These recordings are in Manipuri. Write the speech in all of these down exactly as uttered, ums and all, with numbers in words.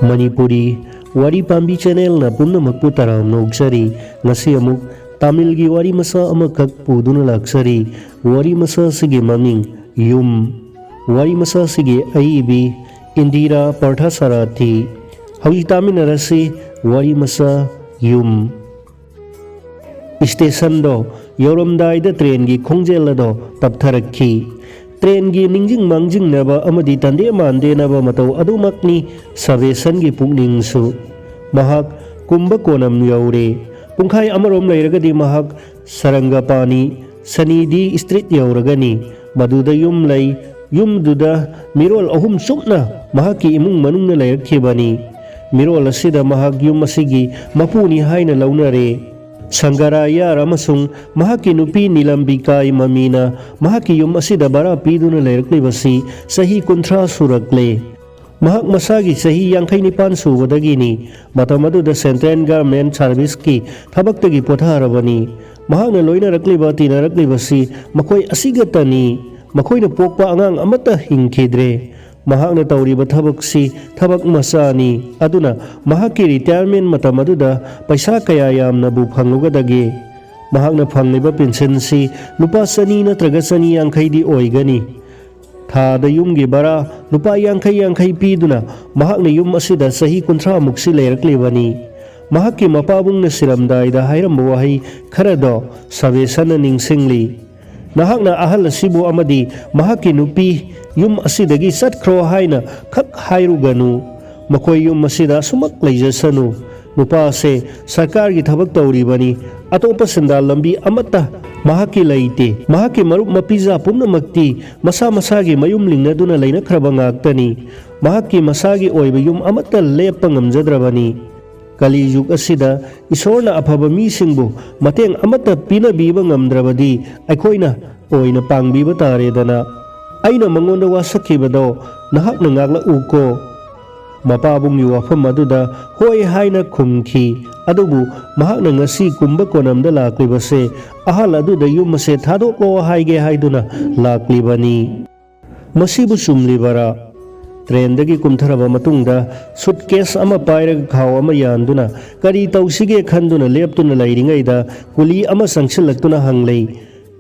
ꯃꯅꯤꯄꯨꯔꯤ ꯋꯥꯔꯤ ꯄꯥꯝꯕꯤ ꯆꯦꯅꯦꯜꯅ ꯄꯨꯝꯅꯃꯛꯄꯨ ꯇꯔꯥꯝꯅ ꯑꯣꯛꯆꯔꯤ꯫ ꯉꯁꯤ ꯑꯃꯨꯛ ꯇꯥꯃꯤꯜꯒꯤ ꯋꯥꯔꯤ ꯃꯆꯥ ꯑꯃꯈꯛ ꯄꯨꯗꯨꯅ ꯂꯥꯛꯆꯔꯤ꯫ ꯋꯥꯔꯤ ꯃꯆꯥ ꯑꯁꯤꯒꯤ ꯃꯃꯤꯡ ꯌꯨꯝ꯫ ꯋꯥꯔꯤ ꯃꯆꯥ ꯑꯁꯤꯒꯤ ꯑꯏꯕꯤ ꯏꯟꯗꯤꯔꯥ ꯄꯥꯔꯊꯁꯥꯔꯊꯤ꯫ ꯍꯧꯖꯤꯛ ꯇꯥꯃꯤꯟꯅꯔꯁꯤ ꯋꯥꯔꯤ ꯃꯆꯥ ꯌꯨꯝ꯫ ꯁ꯭ꯇꯦꯁꯟꯗꯣ ꯌꯧꯔꯝꯗꯥꯏꯗ ꯇ꯭ꯔꯦꯟꯒꯤ ꯈꯣꯡꯖꯦꯜ ꯑꯗꯣ ꯇꯞꯊꯔꯛꯈꯤ꯫ ꯇ꯭ꯔꯦꯟꯒꯤ ꯅꯤꯡꯁꯤꯡ ꯃꯥꯡꯖꯤꯡꯅꯕ ꯑꯃꯗꯤ ꯇꯟꯗꯦ ꯃꯥꯟꯗꯦꯅꯕ ꯃꯇꯧ ꯑꯗꯨꯃꯛꯅꯤ ꯁꯕꯦꯁꯟꯒꯤ ꯄꯨꯛꯅꯤꯡꯁꯨ꯫ ꯃꯍꯥꯛ ꯀꯨꯝꯕ ꯀꯣꯅꯝ ꯌꯧꯔꯦ꯫ ꯄꯨꯡꯈꯥꯏ ꯑꯃꯔꯣꯝ ꯂꯩꯔꯒꯗꯤ ꯃꯍꯥꯛ ꯁꯔꯪꯒꯄꯥꯅꯤ ꯁꯅꯤꯗꯤ ꯁ꯭ꯇ꯭ꯔꯤꯠ ꯌꯧꯔꯒꯅꯤ꯫ ꯃꯗꯨꯗ ꯌꯨꯝ ꯂꯩ꯫ ꯌꯨꯝꯗꯨꯗ ꯃꯤꯔꯣꯜ ꯑꯍꯨꯝ ꯆꯨꯞꯅ ꯃꯍꯥꯛꯀꯤ ꯏꯃꯨꯡ ꯃꯅꯨꯡꯅ ꯂꯩꯔꯛꯈꯤꯕꯅꯤ꯫ ꯃꯤꯔꯣꯜ ꯑꯁꯤꯗ ꯃꯍꯥꯛ ꯌꯨꯝ ꯑꯁꯤꯒꯤ ꯃꯄꯨꯅꯤ ꯍꯥꯏꯅ ꯂꯧꯅꯔꯦ꯫ ꯁꯪꯒꯔꯥꯌꯥꯔ ꯑꯃꯁꯨꯡ ꯃꯍꯥꯛꯀꯤ ꯅꯨꯄꯤ ꯅꯤꯂꯝꯕꯤꯀꯥꯏ ꯃꯃꯤꯅ ꯃꯍꯥꯛꯀꯤ ꯌꯨꯝ ꯑꯁꯤꯗ ꯚꯔꯥ ꯄꯤꯗꯨꯅ ꯂꯩꯔꯛꯂꯤꯕꯁꯤ ꯆꯍꯤ ꯀꯨꯟꯊ꯭ꯔꯥ ꯁꯨꯔꯛꯂꯦ꯫ ꯃꯍꯥꯛ ꯃꯁꯥꯒꯤ ꯆꯍꯤ ꯌꯥꯡꯈꯩ ꯅꯤꯄꯥꯟ ꯁꯨꯕꯗꯒꯤꯅꯤ꯫ ꯃꯇꯝ ꯑꯗꯨꯗ ꯁꯦꯟꯇ꯭ꯔꯦꯜ ꯒꯚꯔꯟꯃꯦꯟꯠ ꯁꯥꯔꯚꯤꯁꯀꯤ ꯊꯕꯛꯇꯒꯤ ꯄꯣꯊꯥꯔꯕꯅꯤ꯫ ꯃꯍꯥꯛꯅ ꯂꯣꯏꯅꯔꯛꯂꯤꯕ, ꯇꯤꯟꯅꯔꯛꯂꯤꯕꯁꯤ ꯃꯈꯣꯏ ꯑꯁꯤꯒꯇꯅꯤ꯫ ꯃꯈꯣꯏꯅ ꯄꯣꯛꯄ ꯑꯉꯥꯡ ꯑꯃꯠꯇ ꯍꯤꯡꯈꯤꯗ꯭ꯔꯦ꯫ ꯃꯍꯥꯛꯅ ꯇꯧꯔꯤꯕ ꯊꯕꯛꯁꯤ ꯊꯕꯛ ꯃꯆꯥꯅꯤ꯫ ꯑꯗꯨꯅ ꯃꯍꯥꯛꯀꯤ ꯔꯤꯇꯥꯌꯔꯃꯦꯟꯠ ꯃꯇꯝ ꯑꯗꯨꯗ ꯄꯩꯁꯥ ꯀꯌꯥ ꯌꯥꯝꯅꯕꯨ ꯐꯪꯂꯨꯒꯗꯒꯦ? ꯃꯍꯥꯛꯅ ꯐꯪꯂꯤꯕ ꯄꯦꯟꯁꯟꯁꯤ ꯂꯨꯄꯥ ꯆꯅꯤ ꯅꯠꯇ꯭ꯔꯒ ꯆꯅꯤ ꯌꯥꯡꯈꯩꯗꯤ ꯑꯣꯏꯒꯅꯤ꯫ ꯊꯥꯗ ꯌꯨꯝꯒꯤ ꯚꯔꯥ ꯂꯨꯄꯥ ꯌꯥꯡꯈꯩ ꯌꯥꯡꯈꯩ ꯄꯤꯗꯨꯅ ꯃꯍꯥꯛꯅ ꯌꯨꯝ ꯑꯁꯤꯗ ꯆꯍꯤ ꯀꯨꯟꯊ꯭ꯔꯥ ꯃꯨꯛꯁꯤ ꯂꯩꯔꯛꯂꯤꯕꯅꯤ꯫ ꯃꯍꯥꯛꯀꯤ ꯃꯄꯥꯕꯨꯡꯅ ꯁꯤꯔꯝꯗꯥꯏꯗ ꯍꯥꯏꯔꯝꯕ ꯋꯥꯍꯩ ꯈꯔꯗꯣ ꯁꯕꯦꯁꯟꯅ ꯅꯤꯡꯁꯤꯡꯂꯤ꯫ "ꯅꯍꯥꯛꯅ ꯑꯍꯜ ꯑꯁꯤꯕꯨ ꯑꯃꯗꯤ ꯃꯍꯥꯛꯀꯤ ꯅꯨꯄꯤ ꯌꯨꯝ ꯑꯁꯤꯗꯒꯤ ꯆꯠꯈ꯭ꯔꯣ ꯍꯥꯏꯅ ꯈꯛ ꯍꯥꯏꯔꯨꯒꯅꯨ꯫ ꯃꯈꯣꯏ ꯌꯨꯝ ꯑꯁꯤꯗ ꯑꯁꯨꯃꯛ ꯂꯩꯖꯁꯅꯨ꯫ ꯅꯨꯄꯥ ꯑꯁꯦ ꯁꯔꯀꯥꯔꯒꯤ ꯊꯕꯛ ꯇꯧꯔꯤꯕꯅꯤ꯫ ꯑꯇꯣꯞꯄ ꯁꯦꯟꯗꯥꯜ ꯂꯝꯕꯤ ꯑꯃꯠꯇ ꯃꯍꯥꯛꯀꯤ ꯂꯩꯇꯦ꯫ ꯃꯍꯥꯛꯀꯤ ꯃꯔꯨꯞ ꯃꯄꯤꯖꯥ ꯄꯨꯝꯅꯃꯛꯇꯤ ꯃꯁꯥ ꯃꯁꯥꯒꯤ ꯃꯌꯨꯝ ꯂꯤꯡꯅꯗꯨꯅ ꯂꯩꯅꯈ꯭ꯔꯕ ꯉꯥꯛꯇꯅꯤ꯫ ꯃꯍꯥꯛꯀꯤ ꯃꯁꯥꯒꯤ ꯑꯣꯏꯕ ꯌꯨꯝ ꯑꯃꯠꯇ ꯂꯦꯞꯄ ꯉꯝꯖꯗ꯭ꯔꯕꯅꯤ꯫ ꯀꯂꯤꯖꯨꯒ ꯑꯁꯤꯗ ꯏꯁꯣꯔꯅ ꯑꯐꯕ ꯃꯤꯁꯤꯡꯕꯨ ꯃꯇꯦꯡ ꯑꯃꯠꯇ ꯄꯤꯅꯕꯤꯕ ꯉꯝꯗ꯭ꯔꯕꯗꯤ ꯑꯩꯈꯣꯏꯅ ꯑꯣꯏꯅ ꯄꯥꯡꯕꯤꯕ ꯇꯥꯔꯦꯗꯅ꯫ ꯑꯩꯅ ꯃꯉꯣꯟꯗ ꯋꯥꯁꯛꯈꯤꯕꯗꯣ ꯅꯍꯥꯛꯅ ꯉꯥꯛꯂꯛꯎꯀꯣ꯫" ꯃꯄꯥꯕꯨꯡꯒꯤ ꯋꯥꯐꯝ ꯑꯗꯨꯗ ꯍꯣꯏ ꯍꯥꯏꯅ ꯈꯨꯝꯈꯤ꯫ ꯑꯗꯨꯕꯨ ꯃꯍꯥꯛꯅ ꯉꯁꯤ ꯀꯨꯝꯕ ꯀꯣꯅꯝꯗ ꯂꯥꯛꯂꯤꯕꯁꯦ ꯑꯍꯜ ꯑꯗꯨꯗ ꯌꯨꯝ ꯑꯁꯦ ꯊꯥꯗꯣꯛꯂꯣ ꯍꯥꯏꯒꯦ ꯍꯥꯏꯗꯨꯅ ꯂꯥꯛꯂꯤꯕꯅꯤ꯫ ꯃꯁꯤꯕꯨ ꯆꯨꯝꯂꯤꯕꯔꯥ? ꯇ꯭ꯔꯦꯟꯗꯒꯤ ꯀꯨꯝꯊꯔꯕ ꯃꯇꯨꯡꯗ ꯁꯨꯠꯀꯦꯁ ꯑꯃ ꯄꯥꯏꯔꯒ ꯈꯥꯎ ꯑꯃ ꯌꯥꯟꯗꯨꯅ ꯀꯔꯤ ꯇꯧꯁꯤꯒꯦ ꯈꯟꯗꯨꯅ ꯂꯦꯞꯇꯨꯅ ꯂꯩꯔꯤꯉꯩꯗ ꯀꯨꯂꯤ ꯑꯃ ꯆꯪꯁꯤꯜꯂꯛꯇꯨꯅ ꯍꯪꯂꯩ꯫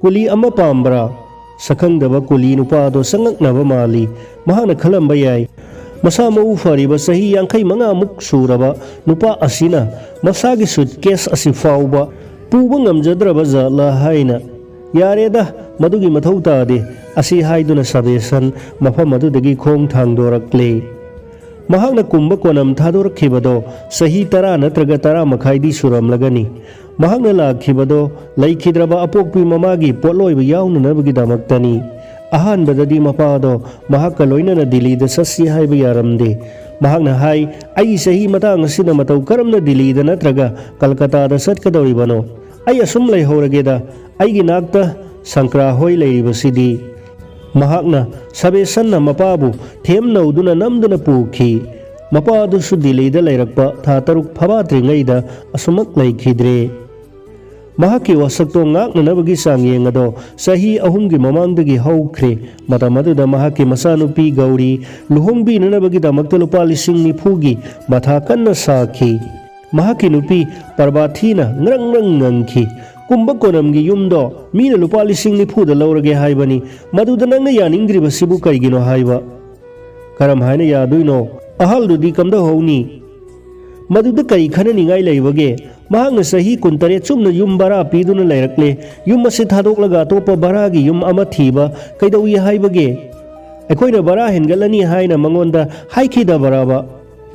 "ꯀꯨꯂꯤ ꯑꯃ ꯄꯥꯝꯕ꯭ꯔꯥ?" ꯁꯛꯈꯪꯗꯕ ꯀꯨꯂꯤ ꯅꯨꯄꯥ ꯑꯗꯣ ꯆꯉꯛꯅꯕ ꯃꯥꯜꯂꯤ꯫ ꯃꯍꯥꯛꯅ ꯈꯜꯂꯝꯕ ꯌꯥꯏ, ꯃꯁꯥ ꯃꯎ ꯐꯔꯤꯕ ꯆꯍꯤ ꯌꯥꯡꯈꯩ ꯃꯉꯥꯃꯨꯛ ꯁꯨꯔꯕ ꯅꯨꯄꯥ ꯑꯁꯤꯅ ꯃꯁꯥꯒꯤ ꯁꯨꯠꯀꯦꯁ ꯑꯁꯤ ꯐꯥꯎꯕ ꯄꯨꯕ ꯉꯝꯖꯗ꯭ꯔꯕ ꯖꯥꯠꯂꯥ ꯍꯥꯏꯅ꯫ "ꯌꯥꯔꯦꯗ, ꯃꯗꯨꯒꯤ ꯃꯊꯧ ꯇꯥꯗꯦ," ꯑꯁꯤ ꯍꯥꯏꯗꯨꯅ ꯁꯕꯦꯁꯟ ꯃꯐꯝ ꯑꯗꯨꯗꯒꯤ ꯈꯣꯡ ꯊꯥꯡꯗꯣꯔꯛꯂꯦ꯫ ꯃꯍꯥꯛꯅ ꯀꯨꯝꯕ ꯀꯣꯅꯝ ꯊꯥꯗꯣꯔꯛꯈꯤꯕꯗꯣ ꯆꯍꯤ ꯇꯔꯥ ꯅꯠꯇ꯭ꯔꯒ ꯇꯔꯥ ꯃꯈꯥꯏꯗꯤ ꯁꯨꯔꯝꯂꯒꯅꯤ꯫ ꯃꯍꯥꯛꯅ ꯂꯥꯛꯈꯤꯕꯗꯣ ꯂꯩꯈꯤꯗ꯭ꯔꯕ ꯑꯄꯣꯛꯄꯤ ꯃꯃꯥꯒꯤ ꯄꯣꯠꯂꯣꯏꯕ ꯌꯥꯎꯅꯅꯕꯒꯤꯗꯃꯛꯇꯅꯤ꯫ ꯑꯍꯥꯟꯕꯗꯗꯤ ꯃꯄꯥꯗꯣ ꯃꯍꯥꯛꯀ ꯂꯣꯏꯅꯅ ꯗꯤꯜꯂꯤꯗ ꯆꯠꯁꯤ ꯍꯥꯏꯕ ꯌꯥꯔꯝꯗꯦ꯫ ꯃꯍꯥꯛꯅ ꯍꯥꯏ, "ꯑꯩꯒꯤ ꯆꯍꯤ ꯃꯇꯥꯡ ꯑꯁꯤꯗ ꯃꯇꯧ ꯀꯔꯝꯅ ꯗꯤꯜꯂꯤꯗ ꯅꯠꯇ꯭ꯔꯒ ꯀꯜꯀꯇꯥꯗ ꯆꯠꯀꯗꯧꯔꯤꯕꯅꯣ? ꯑꯩ ꯑꯁꯨꯝ ꯂꯩꯍꯧꯔꯒꯦꯗ, ꯑꯩꯒꯤ ꯅꯥꯛꯇ ꯁꯪꯀ꯭ꯔꯥ ꯍꯣꯏ ꯂꯩꯔꯤꯕꯁꯤꯗꯤ"꯫ ꯃꯍꯥꯛꯅ ꯁꯕꯦꯁꯟꯅ ꯃꯄꯥꯕꯨ ꯊꯦꯝ ꯅꯧꯗꯨꯅ ꯅꯝꯗꯨꯅ ꯄꯨꯈꯤ꯫ ꯃꯄꯥ ꯑꯗꯨꯁꯨ ꯗꯤꯜꯂꯤꯗ ꯂꯩꯔꯛꯄ ꯊꯥ ꯇꯔꯨꯛ ꯐꯥꯕꯥꯠꯇ꯭ꯔꯤꯉꯩꯗ ꯑꯁꯨꯃꯛ ꯂꯩꯈꯤꯗ꯭ꯔꯦ꯫ ꯃꯍꯥꯛꯀꯤ ꯋꯥꯁꯛꯇꯣ ꯉꯥꯛꯅꯅꯕꯒꯤ ꯆꯥꯡꯌꯦꯡ ꯑꯗꯣ ꯆꯍꯤ ꯑꯍꯨꯝꯒꯤ ꯃꯃꯥꯡꯗꯒꯤ ꯍꯧꯈ꯭ꯔꯦ꯫ ꯃꯇꯝ ꯑꯗꯨꯗ ꯃꯍꯥꯛꯀꯤ ꯃꯆꯥꯅꯨꯄꯤ ꯒꯧꯔꯤ ꯂꯨꯍꯣꯡꯕꯤꯅꯅꯕꯒꯤꯗꯃꯛꯇ ꯂꯨꯄꯥ ꯂꯤꯁꯤꯡ ꯅꯤꯐꯨꯒꯤ ꯃꯊꯥ ꯀꯟꯅ ꯁꯥꯈꯤ꯫ ꯃꯍꯥꯛꯀꯤ ꯅꯨꯄꯤ ꯄꯔꯕꯥꯊꯤꯅ ꯉ꯭ꯔꯪ ꯉ꯭ꯔꯪ ꯉꯪꯈꯤ꯫ "ꯀꯨꯝꯕ ꯀꯣꯅꯝꯒꯤ ꯌꯨꯝꯗꯣ ꯃꯤꯅ ꯂꯨꯄꯥ ꯂꯤꯁꯤꯡ ꯅꯤꯐꯨꯗ ꯂꯧꯔꯒꯦ ꯍꯥꯏꯕꯅꯤ, ꯃꯗꯨꯗ ꯅꯪꯅ ꯌꯥꯅꯤꯡꯗ꯭ꯔꯤꯕꯁꯤꯕꯨ ꯀꯩꯒꯤꯅꯣ ꯍꯥꯏꯕ?" "ꯀꯔꯝ ꯍꯥꯏꯅ ꯌꯥꯗꯣꯏꯅꯣ? ꯑꯍꯜꯗꯨꯗꯤ ꯀꯝꯗꯧꯍꯧꯅꯤ?" "ꯃꯗꯨꯗ ꯀꯔꯤ ꯈꯟꯅꯅꯤꯡꯉꯥꯏ ꯂꯩꯕꯒꯦ? ꯃꯍꯥꯛꯅ ꯆꯍꯤ ꯀꯨꯟꯇꯔꯦꯠ ꯆꯨꯝꯅ ꯌꯨꯝ ꯚꯔꯥ ꯄꯤꯗꯨꯅ ꯂꯩꯔꯛꯂꯦ꯫ ꯌꯨꯝ ꯑꯁꯤ ꯊꯥꯗꯣꯛꯂꯒ ꯑꯇꯣꯞꯄ ꯚꯔꯥꯒꯤ ꯌꯨꯝ ꯑꯃ ꯊꯤꯕ ꯀꯩꯗꯧꯏ ꯍꯥꯏꯕꯒꯦ? ꯑꯩꯈꯣꯏꯅ ꯚꯔꯥ ꯍꯦꯟꯒꯠꯂꯅꯤ ꯍꯥꯏꯅ ꯃꯉꯣꯟꯗ ꯍꯥꯏꯈꯤꯗꯕꯔꯕ?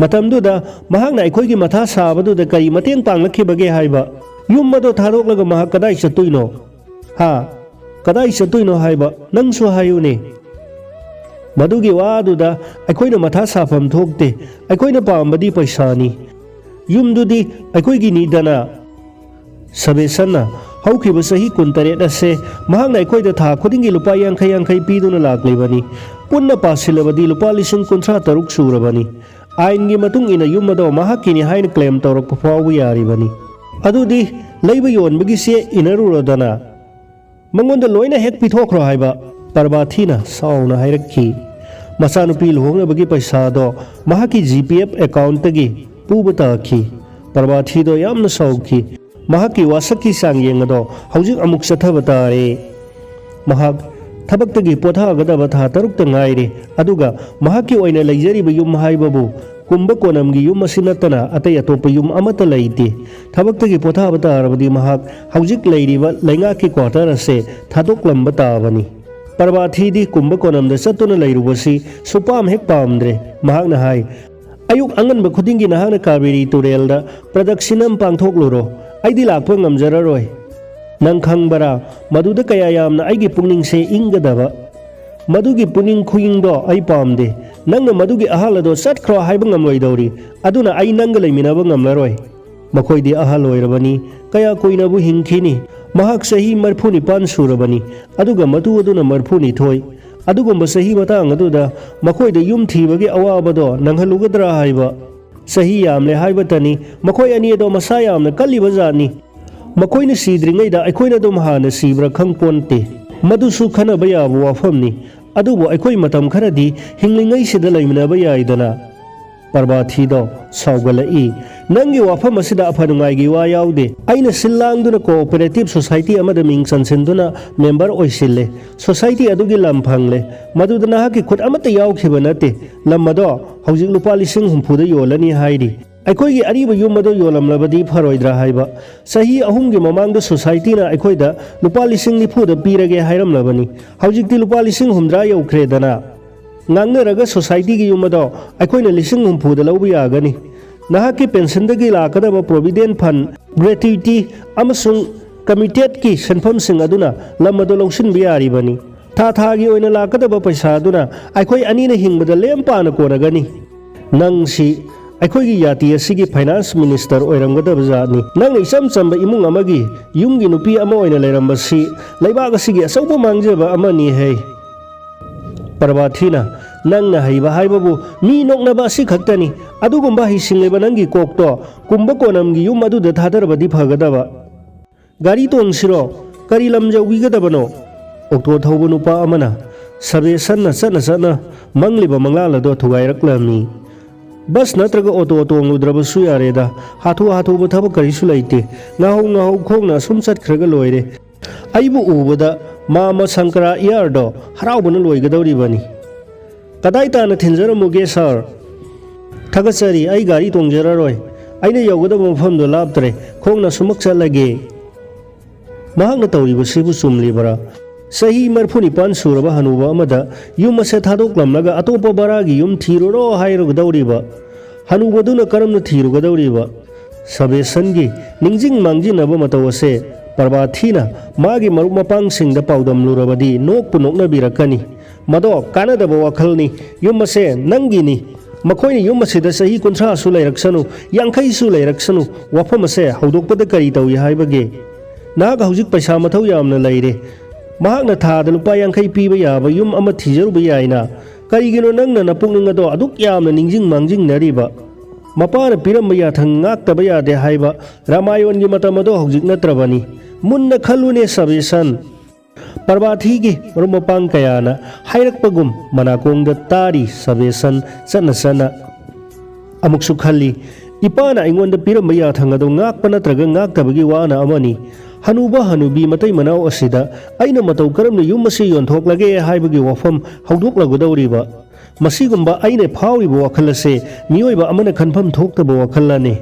ꯃꯇꯝꯗꯨꯗ ꯃꯍꯥꯛꯅ ꯑꯩꯈꯣꯏꯒꯤ ꯃꯊꯥ ꯁꯥꯕꯗꯨꯗ ꯀꯔꯤ ꯃꯇꯦꯡ ꯄꯥꯡꯂꯛꯈꯤꯕꯒꯦ ꯍꯥꯏꯕ? ꯌꯨꯝ ꯑꯗꯣ ꯊꯥꯗꯣꯛꯂꯒ ꯃꯍꯥꯛ ꯀꯗꯥꯏ ꯆꯠꯇꯣꯏꯅꯣ? ꯍꯥ? ꯀꯗꯥꯏ ꯆꯠꯇꯣꯏꯅꯣ ꯍꯥꯏꯕ? ꯅꯪꯁꯨ ꯍꯥꯏꯌꯨꯅꯦ꯫ ꯃꯗꯨꯒꯤ ꯋꯥꯗꯨꯗ ꯑꯩꯈꯣꯏꯅ ꯃꯊꯥ ꯁꯥꯐꯝ ꯊꯣꯛꯇꯦ꯫ ꯑꯩꯈꯣꯏꯅ ꯄꯥꯝꯕꯗꯤ ꯄꯩꯁꯥꯅꯤ꯫ ꯌꯨꯝꯗꯨꯗꯤ ꯑꯩꯈꯣꯏꯒꯤꯅꯤꯗꯅ"꯫ ꯁꯕꯦꯁꯟꯅ ꯍꯧꯈꯤꯕ ꯆꯍꯤ ꯀꯨꯟꯇꯔꯦꯠ ꯑꯁꯦ ꯃꯍꯥꯛꯅ ꯑꯩꯈꯣꯏꯗ ꯊꯥ ꯈꯨꯗꯤꯡꯒꯤ ꯂꯨꯄꯥ ꯌꯥꯡꯈꯩ ꯌꯥꯡꯈꯩ ꯄꯤꯗꯨꯅ ꯂꯥꯛꯂꯤꯕꯅꯤ꯫ ꯄꯨꯟꯅ ꯄꯥꯁꯤꯜꯂꯕꯗꯤ ꯂꯨꯄꯥ ꯂꯤꯁꯤꯡ ꯀꯨꯟꯊ꯭ꯔꯥ ꯇꯔꯨꯛ ꯁꯨꯔꯕꯅꯤ꯫ ꯑꯥꯏꯟꯒꯤ ꯃꯇꯨꯡ ꯏꯟꯅ ꯌꯨꯝ ꯑꯗꯣ ꯃꯍꯥꯛꯀꯤꯅꯤ ꯍꯥꯏꯅ ꯀ꯭ꯂꯦꯝ ꯇꯧꯔꯛꯄ ꯐꯥꯎꯕ ꯌꯥꯔꯤꯕꯅꯤ꯫ "ꯑꯗꯨꯗꯤ ꯂꯩꯕ ꯌꯣꯟꯕꯒꯤ ꯆꯦ ꯏꯟꯅꯔꯨꯔꯣꯗꯅ꯫ ꯃꯉꯣꯟꯗ ꯂꯣꯏꯅ ꯍꯦꯛ ꯄꯤꯊꯣꯛꯈ꯭ꯔꯣ" ꯍꯥꯏꯕ ꯄꯔꯕꯥꯊꯤꯅ ꯁꯥꯎꯅ ꯍꯥꯏꯔꯛꯈꯤ꯫ ꯃꯆꯥꯅꯨꯄꯤ ꯂꯨꯍꯣꯡꯅꯕꯒꯤ ꯄꯩꯁꯥꯗꯣ ꯃꯍꯥꯛꯀꯤ ꯖꯤ ꯄꯤ ꯑꯦꯐ ꯑꯦꯀꯥꯎꯟꯠꯇꯒꯤ ꯄꯨꯕ ꯇꯥꯈꯤ꯫ ꯄ꯭ꯔꯚꯥꯊꯤꯗꯣ ꯌꯥꯝꯅ ꯁꯥꯎꯈꯤ꯫ ꯃꯍꯥꯛꯀꯤ ꯋꯥꯁꯛꯀꯤ ꯆꯥꯡꯌꯦꯡ ꯑꯗꯣ ꯍꯧꯖꯤꯛ ꯑꯃꯨꯛ ꯆꯠꯊꯕ ꯇꯥꯔꯦ꯫ ꯃꯍꯥꯛ ꯊꯕꯛꯇꯒꯤ ꯄꯣꯊꯥꯒꯗꯕ ꯊꯥ ꯇꯔꯨꯛꯇ ꯉꯥꯏꯔꯦ, ꯑꯗꯨꯒ ꯃꯍꯥꯛꯀꯤ ꯑꯣꯏꯅ ꯂꯩꯖꯔꯤꯕ ꯌꯨꯝ ꯍꯥꯏꯕꯕꯨ ꯀꯨꯝꯕ ꯀꯣꯅꯝꯒꯤ ꯌꯨꯝ ꯑꯁꯤ ꯅꯠꯇꯅ ꯑꯇꯩ ꯑꯇꯣꯞꯄ ꯌꯨꯝ ꯑꯃꯠꯇ ꯂꯩꯇꯦ꯫ ꯊꯕꯛꯇꯒꯤ ꯄꯣꯊꯥꯕ ꯇꯥꯔꯕꯗꯤ ꯃꯍꯥꯛ ꯍꯧꯖꯤꯛ ꯂꯩꯔꯤꯕ ꯂꯩꯉꯥꯛꯀꯤ ꯀ꯭ꯋꯥꯇꯔ ꯑꯁꯦ ꯊꯥꯗꯣꯛꯂꯝꯕ ꯇꯥꯕꯅꯤ꯫ ꯄ꯭ꯔꯚꯥꯊꯤꯗꯤ ꯀꯨꯝꯕ ꯀꯣꯅꯝꯗ ꯆꯠꯇꯨꯅ ꯂꯩꯔꯨꯕꯁꯤ ꯁꯨꯄꯥꯝ ꯍꯦꯛ ꯄꯥꯝꯗ꯭ꯔꯦ꯫ ꯃꯍꯥꯛꯅ ꯍꯥꯏ, "ꯑꯌꯨꯛ ꯑꯉꯟꯕ ꯈꯨꯗꯤꯡꯒꯤ ꯅꯍꯥꯛꯅ ꯀꯥꯕꯦꯔꯤ ꯇꯨꯔꯦꯜꯗ ꯄ꯭ꯔꯗꯛꯁꯤꯅꯝ ꯄꯥꯡꯊꯣꯛꯂꯨꯔꯣ꯫ ꯑꯩꯗꯤ ꯂꯥꯛꯄ ꯉꯝꯖꯔꯔꯣꯏ꯫ ꯅꯪ ꯈꯪꯕꯔꯥ, ꯃꯗꯨꯗ ꯀꯌꯥ ꯌꯥꯝꯅ ꯑꯩꯒꯤ ꯄꯨꯛꯅꯤꯡꯁꯦ ꯏꯪꯒꯗꯕ꯫ ꯃꯗꯨꯒꯤ ꯄꯨꯛꯅꯤꯡ ꯈꯨꯌꯤꯡꯗꯣ ꯑꯩ ꯄꯥꯝꯗꯦ꯫ ꯅꯪꯅ ꯃꯗꯨꯒꯤ ꯑꯍꯜ ꯑꯗꯣ ꯆꯠꯈ꯭ꯔꯣ ꯍꯥꯏꯕ ꯉꯝꯂꯣꯏꯗꯧꯔꯤ꯫ ꯑꯗꯨꯅ ꯑꯩ ꯅꯪꯒ ꯂꯩꯃꯤꯟꯅꯕ ꯉꯝꯂꯔꯣꯏ꯫ ꯃꯈꯣꯏꯗꯤ ꯑꯍꯜ ꯑꯣꯏꯔꯕꯅꯤ꯫ ꯀꯌꯥ ꯀꯨꯏꯅꯕꯨ ꯍꯤꯡꯈꯤꯅꯤ? ꯃꯍꯥꯛ ꯆꯍꯤ ꯃꯔꯤꯐꯨ ꯅꯤꯄꯥꯟ ꯁꯨꯔꯕꯅꯤ, ꯑꯗꯨꯒ ꯃꯇꯨ ꯑꯗꯨꯅ ꯃꯔꯤꯐꯨ ꯅꯤꯊꯣꯏ꯫ ꯑꯗꯨꯒꯨꯝꯕ ꯆꯍꯤ ꯃꯇꯥꯡ ꯑꯗꯨꯗ ꯃꯈꯣꯏꯗ ꯌꯨꯝ ꯊꯤꯕꯒꯤ ꯑꯋꯥꯕꯗꯣ ꯅꯪꯍꯜꯂꯨꯒꯗ꯭ꯔꯥ ꯍꯥꯏꯕ? ꯆꯍꯤ ꯌꯥꯝꯂꯦ ꯍꯥꯏꯕꯇꯅꯤ, ꯃꯈꯣꯏ ꯑꯅꯤ ꯑꯗꯣ ꯃꯁꯥ ꯌꯥꯝꯅ ꯀꯜꯂꯤꯕ ꯖꯥꯠꯅꯤ꯫ ꯃꯈꯣꯏꯅ ꯁꯤꯗ꯭ꯔꯤꯉꯩꯗ ꯑꯩꯈꯣꯏꯅ ꯑꯗꯨꯝ ꯍꯥꯟꯅ ꯁꯤꯕ꯭ꯔꯥ ꯈꯪ ꯄꯣꯟꯇꯦ꯫ ꯃꯗꯨꯁꯨ ꯈꯟꯅꯕ ꯌꯥꯕ ꯋꯥꯐꯝꯅꯤ꯫ ꯑꯗꯨꯕꯨ ꯑꯩꯈꯣꯏ ꯃꯇꯝ ꯈꯔꯗꯤ ꯍꯤꯡꯂꯤꯉꯩꯁꯤꯗ ꯂꯩꯃꯤꯟꯅꯕ ꯌꯥꯏꯗꯅ꯫" ꯄ꯭ꯔꯚꯥꯊꯤꯗꯣ ꯁꯥꯎꯒꯠꯂꯛꯏ꯫ "ꯅꯪꯒꯤ ꯋꯥꯐꯝ ꯑꯁꯤꯗ ꯑꯐ ꯅꯨꯡꯉꯥꯏꯒꯤ ꯋꯥ ꯌꯥꯎꯗꯦ꯫ ꯑꯩꯅ ꯁꯤꯜ ꯂꯥꯡꯗꯨꯅ ꯀꯣꯑꯣꯄꯔꯦꯇꯤꯚ ꯁꯣꯁꯥꯏꯇꯤ ꯑꯃꯗ ꯃꯤꯡ ꯆꯟꯁꯤꯟꯗꯨꯅ ꯃꯦꯝꯕꯔ ꯑꯣꯏꯁꯤꯜꯂꯦ꯫ ꯁꯣꯁꯥꯏꯇꯤ ꯑꯗꯨꯒꯤ ꯂꯝ ꯐꯪꯂꯦ꯫ ꯃꯗꯨꯗ ꯅꯍꯥꯛꯀꯤ ꯈꯨꯠ ꯑꯃꯠꯇ ꯌꯥꯎꯈꯤꯕ ꯅꯠꯇꯦ꯫ ꯂꯝ ꯑꯗꯣ ꯍꯧꯖꯤꯛ ꯂꯨꯄꯥ ꯂꯤꯁꯤꯡ ꯍꯨꯝꯐꯨꯗ ꯌꯣꯜꯂꯅꯤ ꯍꯥꯏꯔꯤ꯫ ꯑꯩꯈꯣꯏꯒꯤ ꯑꯔꯤꯕ ꯌꯨꯝ ꯑꯗꯣ ꯌꯣꯜꯂꯝꯂꯕꯗꯤ ꯐꯔꯣꯏꯗ꯭ꯔꯥ ꯍꯥꯏꯕ? ꯆꯍꯤ ꯑꯍꯨꯝꯒꯤ ꯃꯃꯥꯡꯗ ꯁꯣꯁꯥꯏꯇꯤꯅ ꯑꯩꯈꯣꯏꯗ ꯂꯨꯄꯥ ꯂꯤꯁꯤꯡ ꯅꯤꯐꯨꯗ ꯄꯤꯔꯒꯦ ꯍꯥꯏꯔꯝꯂꯕꯅꯤ꯫ ꯍꯧꯖꯤꯛꯇꯤ ꯂꯨꯄꯥ ꯂꯤꯁꯤꯡ ꯍꯨꯝꯗ꯭ꯔꯥ ꯌꯧꯈ꯭ꯔꯦꯗꯅ꯫ ꯉꯥꯡꯅꯔꯒ ꯁꯣꯁꯥꯏꯇꯤꯒꯤ ꯌꯨꯝ ꯑꯗꯣ ꯑꯩꯈꯣꯏꯅ ꯂꯤꯁꯤꯡ ꯍꯨꯝꯐꯨꯗ ꯂꯧꯕ ꯌꯥꯒꯅꯤ꯫ ꯅꯍꯥꯛꯀꯤ ꯄꯦꯟꯁꯟꯗꯒꯤ ꯂꯥꯛꯀꯗꯕ ꯄ꯭ꯔꯣꯚꯤꯗꯦꯟ ꯐꯟ, ꯒ꯭ꯔꯦꯇ꯭ꯌꯨꯇꯤ ꯑꯃꯁꯨꯡ ꯀꯃꯤꯇꯦꯠꯀꯤ ꯁꯦꯟꯐꯝꯁꯤꯡ ꯑꯗꯨꯅ ꯂꯝ ꯑꯗꯨ ꯂꯧꯁꯤꯟꯕ ꯌꯥꯔꯤꯕꯅꯤ꯫ ꯊꯥ ꯊꯥꯒꯤ ꯑꯣꯏꯅ ꯂꯥꯛꯀꯗꯕ ꯄꯩꯁꯥ ꯑꯗꯨꯅ ꯑꯩꯈꯣꯏ ꯑꯅꯤꯅ ꯍꯤꯡꯕꯗ ꯂꯦꯝ ꯄꯥꯅ ꯀꯣꯟꯅꯒꯅꯤ꯫ ꯅꯪꯁꯤ ꯑꯩꯈꯣꯏꯒꯤ ꯖꯥꯇꯤ ꯑꯁꯤꯒꯤ ꯐꯥꯏꯅꯥꯟꯁ ꯃꯤꯅꯤꯁꯇꯔ ꯑꯣꯏꯔꯝꯒꯗꯕ ꯖꯥꯠꯅꯤ꯫ ꯅꯪꯅ ꯏꯆꯝ ꯆꯝꯕ ꯏꯃꯨꯡ ꯑꯃꯒꯤ ꯌꯨꯝꯒꯤ ꯅꯨꯄꯤ ꯑꯃ ꯑꯣꯏꯅ ꯂꯩꯔꯝꯕꯁꯤ ꯂꯩꯕꯥꯛ ꯑꯁꯤꯒꯤ ꯑꯆꯧꯕ ꯃꯥꯡꯖꯕ ꯑꯃꯅꯤ ꯍꯦ꯫" ꯄ꯭ꯔꯚꯥꯊꯤꯅ, "ꯅꯪꯅ ꯍꯩꯕ ꯍꯥꯏꯕꯕꯨ ꯃꯤ ꯅꯣꯛꯅꯕ ꯑꯁꯤ ꯈꯛꯇꯅꯤ꯫ ꯑꯗꯨꯒꯨꯝꯕ ꯍꯩꯁꯤꯡꯂꯤꯕ ꯅꯪꯒꯤ ꯀꯣꯛꯇꯣ ꯀꯨꯝꯕ ꯀꯣꯅꯝꯒꯤ ꯌꯨꯝ ꯑꯗꯨꯗ ꯊꯥꯗꯔꯕꯗꯤ ꯐꯒꯗꯕ꯫" "ꯒꯥꯔꯤ ꯇꯣꯡꯁꯤꯔꯣ? ꯀꯔꯤ ꯂꯝ ꯌꯧꯕꯤꯒꯗꯕꯅꯣ?" ꯑꯣꯛꯇꯣ ꯊꯧꯕ ꯅꯨꯄꯥ ꯑꯃꯅ, ꯁꯕꯦꯁꯟꯅ ꯆꯠꯅ ꯆꯠꯅ ꯃꯪꯂꯤꯕ ꯃꯪꯂꯥꯜ ꯑꯗꯣ ꯊꯨꯒꯥꯏꯔꯛꯂꯝꯃꯤ꯫ "ꯕꯁ ꯅꯠꯇ꯭ꯔꯒ ꯑꯣꯇꯣ ꯇꯣꯡꯂꯨꯗ꯭ꯔꯕꯁꯨ ꯌꯥꯔꯦꯗ, ꯍꯥꯊꯨ ꯍꯥꯊꯨꯕ ꯊꯕꯛ ꯀꯔꯤꯁꯨ ꯂꯩꯇꯦ꯫ ꯉꯥꯍꯧ ꯉꯥꯍꯧ ꯈꯣꯡꯅ ꯑꯁꯨꯝ ꯆꯠꯈ꯭ꯔꯒ ꯂꯣꯏꯔꯦ꯫ ꯑꯩꯕꯨ ꯎꯕꯗ ꯃꯥꯃ ꯁꯪꯀꯔꯥ ꯏꯌꯥꯔꯗꯣ ꯍꯔꯥꯎꯕꯅ ꯂꯣꯏꯒꯗꯧꯔꯤꯕꯅꯤ꯫" "ꯀꯗꯥꯏ ꯇꯥꯅ ꯊꯤꯟꯖꯔꯝꯃꯨꯒꯦ ꯁꯥꯔ?" "ꯊꯥꯒꯠꯆꯔꯤ, ꯑꯩ ꯒꯥꯔꯤ ꯇꯣꯡꯖꯔꯔꯣꯏ꯫ ꯑꯩꯅ ꯌꯧꯒꯗꯕ ꯃꯐꯝꯗꯣ ꯂꯥꯞꯇ꯭ꯔꯦ, ꯈꯣꯡꯅ ꯁꯨꯃꯛ ꯆꯠꯂꯒꯦ꯫" ꯃꯍꯥꯛꯅ ꯇꯧꯔꯤꯕꯁꯤꯕꯨ ꯆꯨꯝꯂꯤꯕꯔꯥ? ꯆꯍꯤ ꯃꯔꯤꯐꯨ ꯅꯤꯄꯥꯟ ꯁꯨꯔꯕ ꯍꯅꯨꯕ ꯑꯃꯗ ꯌꯨꯝ ꯑꯁꯦ ꯊꯥꯗꯣꯛꯂꯝꯂꯒ ꯑꯇꯣꯞꯄ ꯚꯔꯥꯒꯤ ꯌꯨꯝ ꯊꯤꯔꯨꯔꯣ ꯍꯥꯏꯔꯨꯒꯗꯧꯔꯤꯕ? ꯍꯅꯨꯕꯗꯨꯅ ꯀꯔꯝꯅ ꯊꯤꯔꯨꯒꯗꯧꯔꯤꯕ? ꯁꯕꯦꯁꯟꯒꯤ ꯅꯤꯡꯁꯤꯡ ꯃꯥꯡꯖꯤꯟꯅꯕ ꯃꯇꯧ ꯑꯁꯦ ꯄ꯭ꯔꯚꯥꯊꯤꯅ ꯃꯥꯒꯤ ꯃꯔꯨꯞ ꯃꯄꯥꯡꯁꯤꯡꯗ ꯄꯥꯎꯗꯝꯂꯨꯔꯕꯗꯤ ꯅꯣꯛꯄꯨ ꯅꯣꯛꯅꯕꯤꯔꯛꯀꯅꯤ꯫ "ꯃꯗꯣ ꯀꯥꯟꯅꯗꯕ ꯋꯥꯈꯜꯅꯤ꯫ ꯌꯨꯝ ꯑꯁꯦ ꯅꯪꯒꯤꯅꯤ꯫ ꯃꯈꯣꯏꯅ ꯌꯨꯝ ꯑꯁꯤꯗ ꯆꯍꯤ ꯀꯨꯟꯊ꯭ꯔꯥꯁꯨ ꯂꯩꯔꯛꯁꯅꯨ, ꯌꯥꯡꯈꯩꯁꯨ ꯂꯩꯔꯛꯁꯅꯨ, ꯋꯥꯐꯝ ꯑꯁꯦ ꯍꯧꯗꯣꯛꯄꯗ ꯀꯔꯤ ꯇꯧꯏ ꯍꯥꯏꯕꯒꯦ? ꯅꯍꯥꯛ ꯍꯧꯖꯤꯛ ꯄꯩꯁꯥ ꯃꯊꯧ ꯌꯥꯝꯅ ꯂꯩꯔꯦ꯫ ꯃꯍꯥꯛꯅ ꯊꯥꯗ ꯂꯨꯄꯥ ꯌꯥꯡꯈꯩ ꯄꯤꯕ ꯌꯥꯕ ꯌꯨꯝ ꯑꯃ ꯊꯤꯖꯔꯨꯕ ꯌꯥꯏꯅ꯫ ꯀꯔꯤꯒꯤꯅꯣ ꯅꯪꯅ ꯅꯄꯨꯛꯅꯤꯡ ꯑꯗꯣ ꯑꯗꯨꯛ ꯌꯥꯝꯅ ꯅꯤꯡꯁꯤꯡ ꯃꯥꯡꯖꯤꯡꯅꯔꯤꯕ? ꯃꯄꯥꯅ ꯄꯤꯔꯝꯕ ꯌꯥꯊꯪ ꯉꯥꯛꯇꯕ ꯌꯥꯗꯦ ꯍꯥꯏꯕ ꯔꯥꯃꯥꯌꯣꯟꯒꯤ ꯃꯇꯝ ꯑꯗꯣ ꯍꯧꯖꯤꯛ ꯅꯠꯇ꯭ꯔꯕꯅꯤ꯫ ꯃꯨꯟꯅ ꯈꯜꯂꯨꯅꯦ ꯁꯕꯦꯁꯟ꯫" ꯄ꯭ꯔꯚꯥꯊꯤꯒꯤ ꯃꯔꯨꯞ ꯃꯄꯥꯡ ꯀꯌꯥꯅ ꯍꯥꯏꯔꯛꯄꯒꯨꯝ ꯃꯅꯥꯀꯣꯡꯗ ꯇꯥꯔꯤ ꯁꯕꯦꯁꯟ ꯆꯠꯅ ꯆꯠꯅ꯫ ꯑꯃꯨꯛꯁꯨ ꯈꯜꯂꯤ, ꯏꯄꯥꯅ ꯑꯩꯉꯣꯟꯗ ꯄꯤꯔꯝꯕ ꯌꯥꯊꯪ ꯑꯗꯨ ꯉꯥꯛꯄ ꯅꯠꯇ꯭ꯔꯒ ꯉꯥꯛꯇꯕꯒꯤ ꯋꯥꯅ ꯑꯃꯅꯤ꯫ ꯍꯅꯨꯕ ꯍꯅꯨꯕꯤ ꯃꯇꯩ ꯃꯅꯥꯎ ꯑꯁꯤꯗ ꯑꯩꯅ ꯃꯇꯧ ꯀꯔꯝꯅ ꯌꯨꯝ ꯑꯁꯤ ꯌꯣꯟꯊꯣꯛꯂꯒꯦ ꯍꯥꯏꯕꯒꯤ ꯋꯥꯐꯝ ꯍꯧꯗꯣꯛꯂꯒꯗꯧꯔꯤꯕ? ꯃꯁꯤꯒꯨꯝꯕ ꯑꯩꯅ ꯐꯥꯎꯔꯤꯕ ꯋꯥꯈꯜ ꯑꯁꯦ ꯃꯤꯑꯣꯏꯕ ꯑꯃꯅ ꯈꯟꯐꯝ ꯊꯣꯛꯇꯕ ꯋꯥꯈꯜꯂꯅꯤ꯫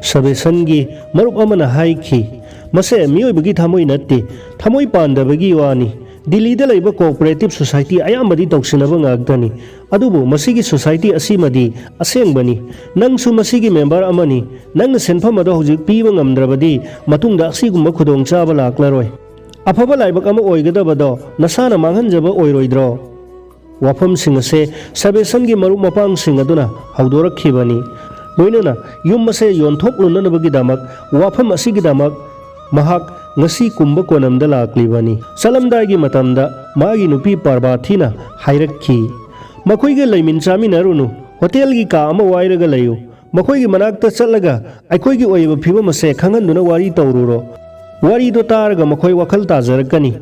ꯁꯕꯦꯁꯟꯒꯤ ꯃꯔꯨꯞ ꯑꯃꯅ ꯍꯥꯏꯈꯤ, "ꯃꯁꯦ ꯃꯤꯑꯣꯏꯕꯒꯤ ꯊꯃꯣꯏ ꯅꯠꯇꯦ, ꯊꯃꯣꯏ ꯄꯥꯟꯗꯕꯒꯤ ꯋꯥꯅꯤ꯫ ꯗꯤꯜꯂꯤꯗ ꯂꯩꯕ ꯀꯣꯑꯣꯄꯔꯦꯇꯤꯚ ꯁꯣꯁꯥꯏꯇꯤ ꯑꯌꯥꯝꯕꯗꯤ ꯇꯧꯁꯤꯟꯅꯕ ꯉꯥꯛꯇꯅꯤ꯫ ꯑꯗꯨꯕꯨ ꯃꯁꯤꯒꯤ ꯁꯣꯁꯥꯏꯇꯤ ꯑꯁꯤꯃꯗꯤ ꯑꯁꯦꯡꯕꯅꯤ꯫ ꯅꯪꯁꯨ ꯃꯁꯤꯒꯤ ꯃꯦꯝꯕꯔ ꯑꯃꯅꯤ꯫ ꯅꯪꯅ ꯁꯦꯟꯐꯝ ꯑꯗꯣ ꯍꯧꯖꯤꯛ ꯄꯤꯕ ꯉꯝꯗ꯭ꯔꯕꯗꯤ ꯃꯇꯨꯡꯗ ꯑꯁꯤꯒꯨꯝꯕ ꯈꯨꯗꯣꯡꯆꯥꯕ ꯂꯥꯛꯂꯔꯣꯏ꯫ ꯑꯐꯕ ꯂꯥꯏꯕꯛ ꯑꯃ ꯑꯣꯏꯒꯗꯕꯗꯣ ꯅꯁꯥꯅ ꯃꯥꯡꯍꯟꯖꯕ ꯑꯣꯏꯔꯣꯏꯗ꯭ꯔꯣ?" ꯋꯥꯐꯝꯁꯤꯡ ꯑꯁꯦ ꯁꯕꯦꯁꯟꯒꯤ ꯃꯔꯨꯞ ꯃꯄꯥꯡꯁꯤꯡ ꯑꯗꯨꯅ ꯍꯧꯗꯣꯔꯛꯈꯤꯕꯅꯤ꯫ ꯂꯣꯏꯅꯅ ꯌꯨꯝ ꯑꯁꯦ ꯌꯣꯟꯊꯣꯛꯂꯨꯅꯅꯕꯒꯤꯗꯃꯛ ꯋꯥꯐꯝ ꯑꯁꯤꯒꯤꯗꯃꯛ ꯃꯍꯥꯛ ꯉꯁꯤ ꯀꯨꯝꯕ ꯀꯣꯅꯝꯗ ꯂꯥꯛꯂꯤꯕꯅꯤ꯫ ꯆꯠꯂꯝꯗꯥꯏꯒꯤ ꯃꯇꯝꯗ ꯃꯥꯒꯤ ꯅꯨꯄꯤ ꯄꯥꯔꯕꯥꯊꯤꯅ ꯍꯥꯏꯔꯛꯈꯤ, "ꯃꯈꯣꯏꯒ ꯂꯩꯃꯤꯟ ꯆꯥꯃꯤꯟꯅꯔꯨꯅꯨ, ꯍꯣꯇꯦꯜꯒꯤ ꯀꯥ ꯑꯃ ꯋꯥꯏꯔꯒ ꯂꯩꯌꯨ꯫ ꯃꯈꯣꯏꯒꯤ ꯃꯅꯥꯛꯇ ꯆꯠꯂꯒ ꯑꯩꯈꯣꯏꯒꯤ ꯑꯣꯏꯕ ꯐꯤꯕꯝ ꯑꯁꯦ ꯈꯪꯍꯟꯗꯨꯅ ꯋꯥꯔꯤ ꯇꯧꯔꯨꯔꯣ꯫ ꯋꯥꯔꯤꯗꯣ ꯇꯥꯔꯒ ꯃꯈꯣꯏ ꯋꯥꯈꯜ ꯇꯥꯖꯔꯛꯀꯅꯤ꯫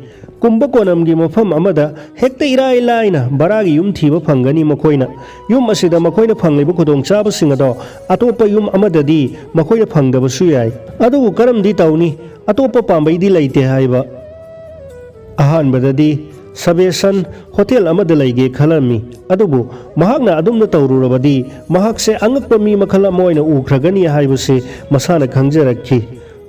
ꯀꯨꯝꯕꯀꯣꯅꯝꯒꯤ ꯃꯐꯝ ꯑꯃꯗ ꯍꯦꯛꯇ ꯏꯔꯥꯏ ꯂꯥꯏꯅ ꯚꯔꯥꯒꯤ ꯌꯨꯝ ꯊꯤꯕ ꯐꯪꯒꯅꯤ ꯃꯈꯣꯏꯅ꯫ ꯌꯨꯝ ꯑꯁꯤꯗ ꯃꯈꯣꯏꯅ ꯐꯪꯂꯤꯕ ꯈꯨꯗꯣꯡꯆꯥꯕꯁꯤꯡ ꯑꯗꯣ ꯑꯇꯣꯞꯄ ꯌꯨꯝ ꯑꯃꯗꯗꯤ ꯃꯈꯣꯏꯅ ꯐꯪꯗꯕꯁꯨ ꯌꯥꯏ꯫ ꯑꯗꯨꯕꯨ ꯀꯔꯝꯗꯤ ꯇꯧꯅꯤ? ꯑꯇꯣꯞꯄ ꯄꯥꯝꯕꯩꯗꯤ ꯂꯩꯇꯦ ꯍꯥꯏꯕ꯫ ꯑꯍꯥꯟꯕꯗꯗꯤ ꯁꯕꯦꯁꯟ ꯍꯣꯇꯦꯜ ꯑꯃꯗ ꯂꯩꯒꯦ ꯈꯜꯂꯝꯃꯤ꯫ ꯑꯗꯨꯕꯨ ꯃꯍꯥꯛꯅ ꯑꯗꯨꯝꯅ ꯇꯧꯔꯨꯔꯕꯗꯤ ꯃꯍꯥꯛꯁꯦ ꯑꯉꯛꯄ ꯃꯤ ꯃꯈꯜ ꯑꯃ ꯑꯣꯏꯅ ꯎꯈ꯭ꯔꯒꯅꯤ ꯍꯥꯏꯕꯁꯤ ꯃꯁꯥꯅ ꯈꯪꯖꯔꯛꯈꯤ꯫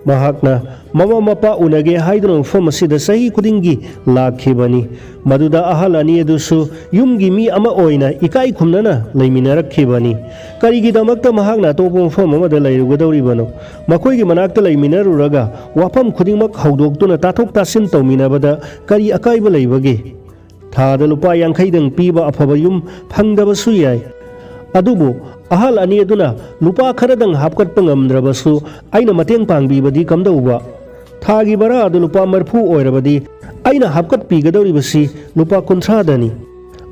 ꯃꯍꯥꯛꯅ ꯃꯃꯥ ꯃꯄꯥ ꯎꯅꯒꯦ ꯍꯥꯏꯗꯨꯅ ꯃꯐꯝ ꯑꯁꯤꯗ ꯆꯍꯤ ꯈꯨꯗꯤꯡꯒꯤ ꯂꯥꯛꯈꯤꯕꯅꯤ꯫ ꯃꯗꯨꯗ ꯑꯍꯜ ꯑꯅꯤ ꯑꯗꯨꯁꯨ ꯌꯨꯝꯒꯤ ꯃꯤ ꯑꯃ ꯑꯣꯏꯅ ꯏꯀꯥꯏ ꯈꯨꯝꯅꯅ ꯂꯩꯃꯤꯟꯅꯔꯛꯈꯤꯕꯅꯤ꯫ ꯀꯔꯤꯒꯤꯗꯃꯛꯇ ꯃꯍꯥꯛꯅ ꯑꯇꯣꯞꯄ ꯃꯐꯝ ꯑꯃꯗ ꯂꯩꯔꯨꯒꯗꯧꯔꯤꯕꯅꯣ? ꯃꯈꯣꯏꯒꯤ ꯃꯅꯥꯛꯇ ꯂꯩꯃꯤꯟꯅꯔꯨꯔꯒ ꯋꯥꯐꯝ ꯈꯨꯗꯤꯡꯃꯛ ꯍꯧꯗꯣꯛꯇꯨꯅ ꯇꯥꯊꯣꯛ ꯇꯥꯁꯤꯟ ꯇꯧꯃꯤꯟꯅꯕꯗ ꯀꯔꯤ ꯑꯀꯥꯏꯕ ꯂꯩꯕꯒꯦ? ꯊꯥꯗ ꯂꯨꯄꯥ ꯌꯥꯡꯈꯩꯗꯪ ꯄꯤꯕ ꯑꯐꯕ ꯌꯨꯝ ꯐꯪꯗꯕꯁꯨ ꯌꯥꯏ꯫ ꯑꯗꯨꯕꯨ ꯑꯍꯜ ꯑꯅꯤ ꯑꯗꯨꯅ ꯂꯨꯄꯥ ꯈꯔꯗꯪ ꯍꯥꯞꯀꯠꯄ ꯉꯝꯗ꯭ꯔꯕꯁꯨ ꯑꯩꯅ ꯃꯇꯦꯡ ꯄꯥꯡꯕꯤꯕꯗꯤ ꯀꯝꯗꯧꯕ? ꯊꯥꯒꯤ ꯚꯔꯥ ꯑꯗꯨ ꯂꯨꯄꯥ ꯃꯔꯤꯐꯨ ꯑꯣꯏꯔꯕꯗꯤ ꯑꯩꯅ ꯍꯥꯞꯀꯠꯄꯤꯒꯗꯧꯔꯤꯕꯁꯤ ꯂꯨꯄꯥ ꯀꯨꯟꯊ꯭ꯔꯥꯗꯅꯤ꯫